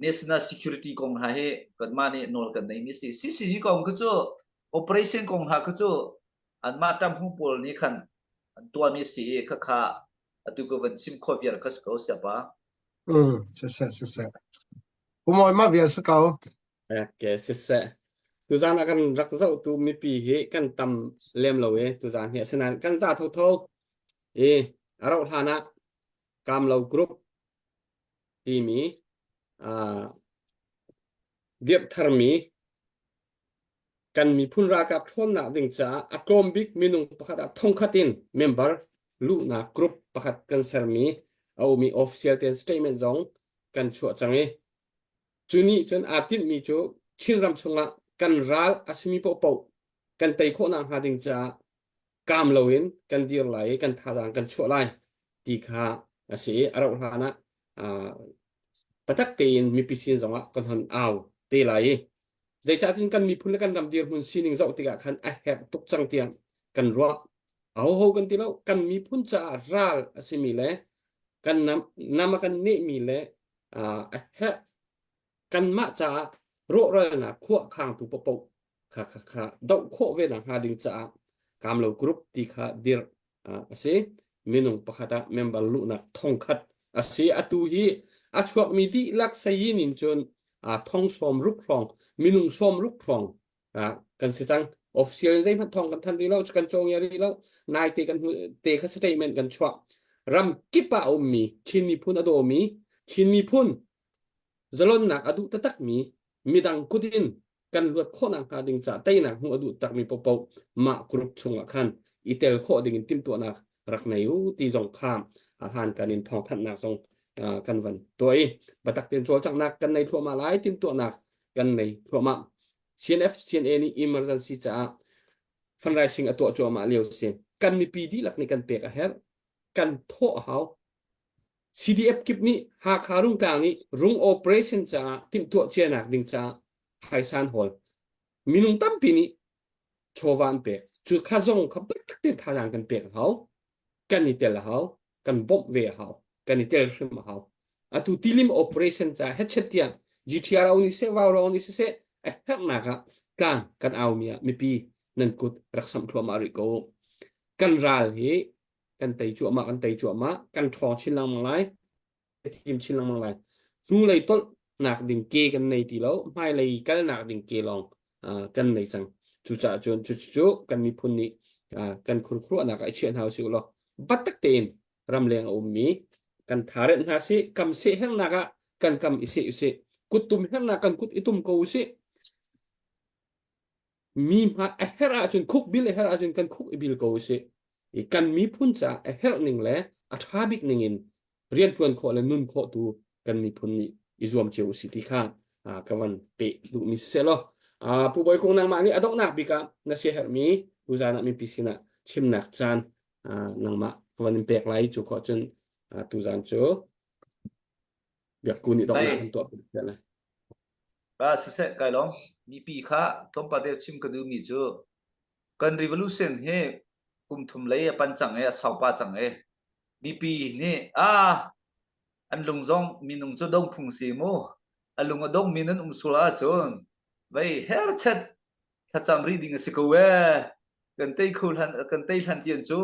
national security kong hna hi kanmah nih nawl kan neimi si CCG kong khi cu operation kong hna khi cu anmah ṭamhu pawl nih khan an tuahmi si i khakha atu ka van chim khawh viar kha si ko siapa. Mm, siseh siseh. Umawi ma vial si ko. Okay, siseh. Tuzaan ah kan rak zohtu mipi hi kan tam lem lo i tuzaan hi asinain kan za thotho i a rauh hlan ah Kamlo Group timi uh, dirh tharmi kan miphun ralkap ṭhawnnak ding caah a tlawm bik minung pakhat ah thongkhat in member luhnak group pakhat kan sermi a umi official ten statement zong kan chuah cang i Cu nih cun aa tinhmi cu Chinram chungah kan ral a simi paohpaoh kan tei khawhnak hnga ding caah kaam loin kan dir lai i kan thazaang kan chuah lai ti kha a si i a rauh hlan ah biatak tein mipi sin zongah kan hon au te lai i zeicahtin kan miphun le kan ram dirhmun sining zoh tikah khan a herh tuk cang tiah kan ruah. Ahoho kan ti lo kan miphun caah ral a simi le kan nam, nam a kan nehmi le a herh kanmah caah rawhralnak khuahkhangtu paohpaoh kha kha kha doh khawh ve nak hnga ding caah Kamlo Group ti kha dirh a si. Minung pakhat ah member luhnak thongkhat a si. Atu hi a chuakmi dihlak sayin in cun thong sawm ruk hrawng minung sawm ruk hrawng kan si cang. Official in zeihmanh thawng kan thanh rih lo, kan cawngia rih lo. Naite kan te kha statement kan chuah. Ram kip ah a ummi Chin miphun a dawmi Chin miphun zalonnak a duh taktakmi midang kut in kan luat khawhnak hnga ding caah teinak hmuh a duh takmi paohpaoh mah group chungah khan i tel khawh ding in timhtuahnak rak nei u ti zong kha a hlan kan in thawngthanhnak zong kan van tuah i batak tein cawlcanghnak kan nei thluahmah lai timhtuahnak kan nei thluahmah CNF CNA nih emergency caah fundraising a tuah cuahmah lio si kan mipi dihlak nih kan pek a herh kan thawh a hau CDF kip nih Hakha Rungtlang nih rung operation caah timhtuah cianak ding caah phaisa an hawl minung tampi nih chawva an pek cu kha zong kha biatak tein thazaang kan pek a hau kan i tel a hau kan bawmh ve a hau kan i tel hrim a hau atu tilim operation ca hetchet tiang GTRO nih seh Vaurong nih siseh a herhnak ah tlang kan au mi ah mipi nan kut rak samh thluahmah rih ko kan ral hi kan tei cuahmah kan tei cuahmah kan ṭhawng chin lengmang lai thim chin lengmang lai hnulei tolhnak ding ke kan nei ti lo hmailei kalnak ding ke lawng kan nei cang cucaah cun cucu kan miphun nih kan khurkhuruahnak ah i chiah hna usih law batak tein ramleng a ummi kan tharenh hna sih kam seh hernak ah kan kam i seh usih kuttum hernak kan kut i tum ko usih mi hma a herh ahcun khuk bil a herh ahcun kan khuk i bil ko usih i kan miphun caah a herh ning le a ṭha bik ning in rianṭuan khawh le nun khawh tu kan miphun nih i zuam cio usih ti kha ka van peh duhmi siseh law Pu Bawi Kung nangmah nih a donghnak bik ah na siaherhmi tuzaan ah mipi sinah chimnak caan nangmah ka van in pek lai cu khawh cun tuzaan cu Biakku nih donghnak kan tuah piak lai. Ba siseh kai lawm. Mipi kha tlawmpal te chim ka duhmi cu kan revolution hi kum thum lei a pan cang i a sau pa cang i mipi nih ah an lung zong minung cu dong phung si mu a lung a dong mi nan um sual ahcun vei herchet thlacam rih ding a si ko ee kan tei khu hlan kan tei hlan tian cu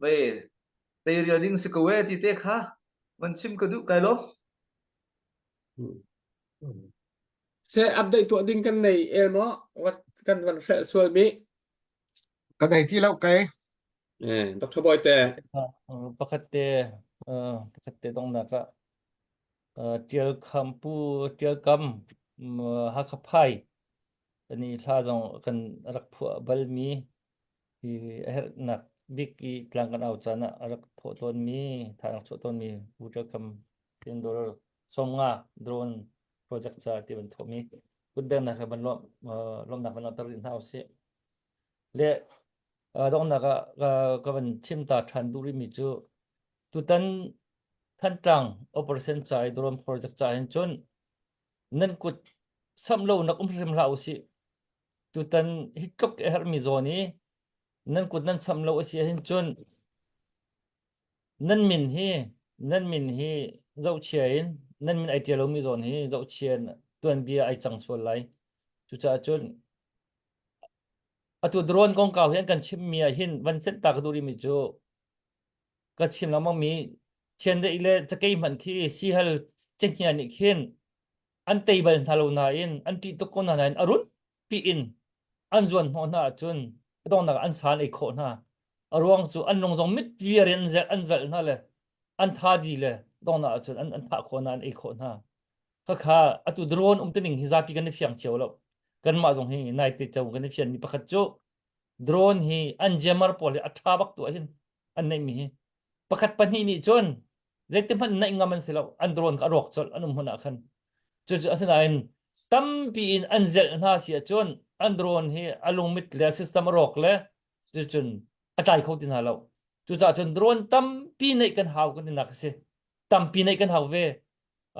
vei tei rial ding si ko ee ti te kha van chim ka duh kai lawm. Se update tuah ding kan nei el maw? Wat kan van hrelh sual mi. Kan ei ti lo kai. Eh, Dr. Boy te. Pakhat te pakhat te dongnak ah Tial Kham Pu Tial Kam Hakha Phai ani hla zong kan rak phuah bal mi hi a herhnak bik i tlang kan au caan ah a rak thawh tawn mi tha rak chuah tawn mi Pu Tial Kam dollar 50 drone project ca ti van thawh mi kutbengnak he van lawmh lawmhnak van langhter rih hna usih. Le donghnak ah ka van chim ta ṭhan duh rihmi cu tutan Thantlang operation ca i drone project ca hin cun nan kut samh lo nak um hrim hlah usih. Tutan hi tluk a herhmi zawn i nan kut nan samh lo a si ahhin cun Nan min hi nan min hi zohchia in nan min ai ṭial lomi zawn hi zohchia in tuanbia ai cang sual lai. Cucaah cun atu drone kongkau hi an kan chimmi ah hin van cenh ta ka duh rihmi cu ka chim lengmangmi chiandeih le cakei hmanh khi sihal cenghngia nih khin an tei bal hna lo nain an ṭih tuk ko hna nain a run piin an zuan hnawh hna ahcun a donghnak ah an sa an ei khawh hna. A ruang cu an lung zong mit viar in an zelh, an zalh hna le an tha di le donghnak ahcun an, an thah khawh hna, an ei khawh hna. Khakha atu drone um tining hi zapi kan i fiang cio lo. Kanmah zong hi naite co kan i fianmi pakhat cu drone hi an jammer pawl hi a ṭha bak tu ahhin an neihmi hi pakhat pahnih nih cun zeiti hmanh naih ngam an si lo an drone kha a rawk colh an um hmun ah khan cucu asinain tampi in an zelh hna si ahcun an drone hi a lungmit le system a rawk le cucun a tlai kho ti hna lo cucaah cun drone tampi neih kan hau kan tinak a si tampi neih kan hau ve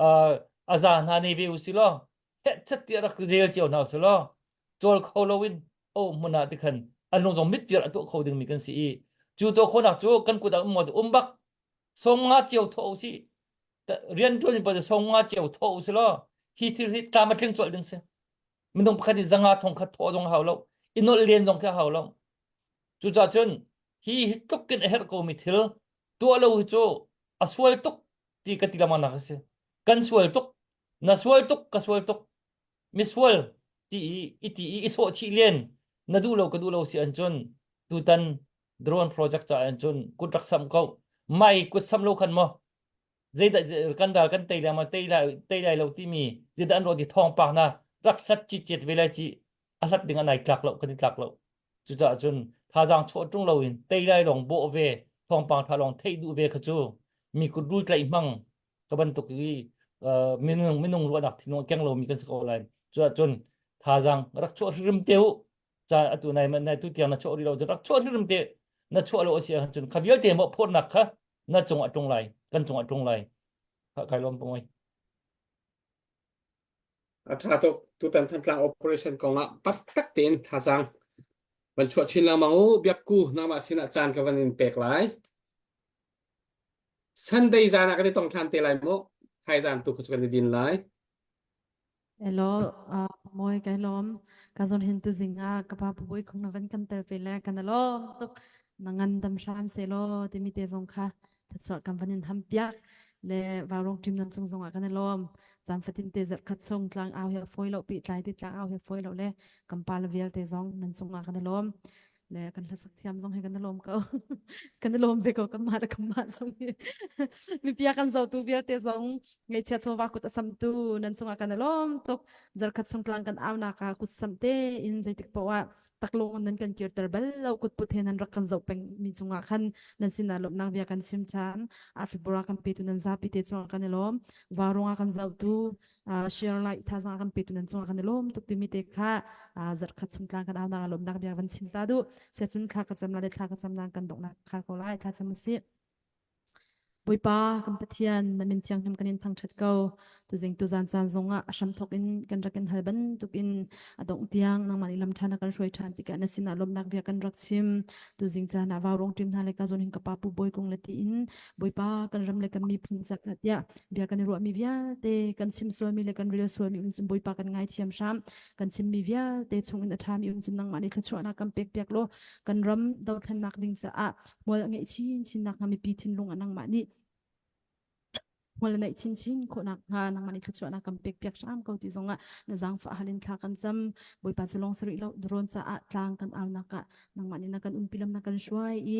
uh, a za hna nei ve u si law hehchat tiah rak rel cio hna u si law cawl kho loin o hmun ah tikhan an lung zong mit vial a tuah kho dingmi kan si i cu tuah khawhnak cu kan kut ah um maw um bak 50 cio thawh u sih rianṭuan mi pawl 50 cio thawh u si law hi thil hi tlam a tling colh ding si minung pakhat nih zanga thong khat thawh zong a hau lo i nolh len zong khi a hau lo cucaah cun hi hi tluk in a herh komi thil tuah lo hi cu a sual tuk ti ka ti lengmang nak a si kan sual tuk na sual tuk ka sual tuk misual ti i i ti i i sawh chih len na duh lo ka duh lo si an cun tutan drone project ca an cun kut rak sam ko mai kut sam lo khan maw zeidah kan ral kan tei lai ma tei lai tei lai lo timi zeidah an ruah ti thawngpang na rak hlat chi chet ve lai chi a hlat ding an ai tlak lo kan i tlak lo cucaah cun Thazaang chuah ṭung loin tei lai lawng bawh ve, thawngpang ṭha lawng theih duh ve kha cu mi kut rul tlaih hmang ka bantuk i uh, minung minung ruahnak thinlung a keng lomi kan si ko lai. Cuahcun thazaang rak chuah hrim te u. Ca atu nai nai tu tiang na chuah rih lo cun rak chuah hrim te na chuah lo a si ahcun kha vialte mawhphurhnak kha na cung ah ṭung lai, kan cung ah ṭung lai. Kai lawm pangoi. A ṭha tuk. Tutan Thantlang operation kong ah taktak tein thazaang van chuah chin lengmang u. Biakku, nangmah sinah caan ka van in pek lai. Sunday zan ah kan i tong ṭhan te lai mu. Thaizan tu kha cu kan i din lai. Hello, uh, moi kai lom. Ka zon hin tu zinga ka pa pui khung na van kan tel pe le kan lom tuk na ngan dam hram se lo timi te zong kha Thluachuah kan van in ham piak le vaurong ṭim nan cung zongah kan i lawm. Caan fatin te zarh khat chung tlang au hi a fawi lo pi tlai ti tlang au hi a fawi lo le kan pa le vialte zong nan cungah kan i lawm. Le kan hlasak thiam zong hi kan i lawm ko. kan i lawm ve ko kan mah le kan mah zong hi. Mipia kan zotu vialte zong ngaihchia chawva kut a samtu nan cungah kan i lawm tuk. Zarh khat chung tlang kan au nak ah kut sam te in zeitik poah ah taklawng nan kan kirter bal lo kutput he nan rak kan zoh peng mi cungah khan nan sinah lawmhnak bia kan chim chan Arfibura kan petu nan zapi te cungah kan i lawm varunga kan zohtu share like thazang kan petu nan cungah kan i lawm tuk timi te kha zarhkhat chung tlang kan aunak lawmnak bia van chim ta du siacun thla ka cam la le thla ka cam nan kan donghnak khar ko lai thla cam usih Bawipa kan Pathian na min thianghlim kan in thangṭhat ko. Tuzing tuzan caan zongah a hramthawk in kan rak in hal bantukin a dongh tiang nangmah nih lam ṭha na kan hruai ṭhan tikah na sinah lawmhnak bia kan rak chim. Tuzing caan ah vaurong ṭim hna le ka zawn hin ka pa Pu Bawi Kung le tiin Bawipa kan ram le kan miphun cak tiah bia kan i ruahmi vialte kan chim sualmi le kan rel sualmi um cun Bawipa kan ngaithiam hram. Kan chimmi vialte chungin a ṭhami um cun nangmah nih thluachuahnak kan pekpiak law kan ram dothlennak ding caah hmual a ngeih chinchin nakhnga mipi thinlung ah nangmah nih hmual a neih chinchin khawh nakhnga nangmah nih thluachuahnak kan pek piak hram ko ti zongah na zaangfah hal in thla kan cam Bawipa cu lawng sarih lo drone caah tlang kan aunak ah nangmah nih na kan umpi lam na kan hruai i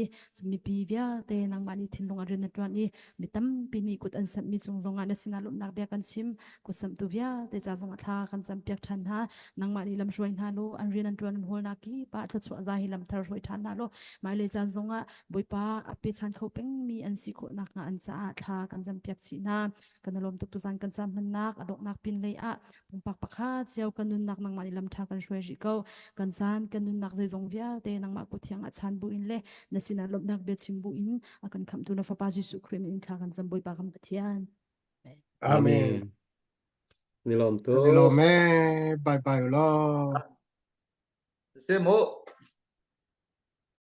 mipi vialte nangmah nih thinlung a rian na tuan i mi tampi nih kut an samhmi cung zongah na sinah lawmhnak bia kan chim kut samhtu vialte ca zongah thla kan cam piak ṭhan hna nangmah nih lam hruai hna law an rian an ṭuan an hawlnak kip ah thluachuah za hi lam thar hruai ṭhan hna law hmailei caan zongah Bawipa a pechan kho pengmi an si khawh nakhnga an caah thla kan cam piak chih hna kan i lawm tuk tuzan kan caan hmannak a donghnak pin lei ah pumpak pakhat cio kan nunnak nangmah nih lam ṭha kan hruai rih ko kan caan kan nunnak zeizong vialte nangmah kut thiang ah chan bu in le na sinah lawmhnak bia chim bu in a kan khamhtu na fapa Jesuh Khrih min in thla kan cam Bawipa kan Pathian Amen. Ni lawm Kan i tuk. lawm ee. Bye bye law. Si mu.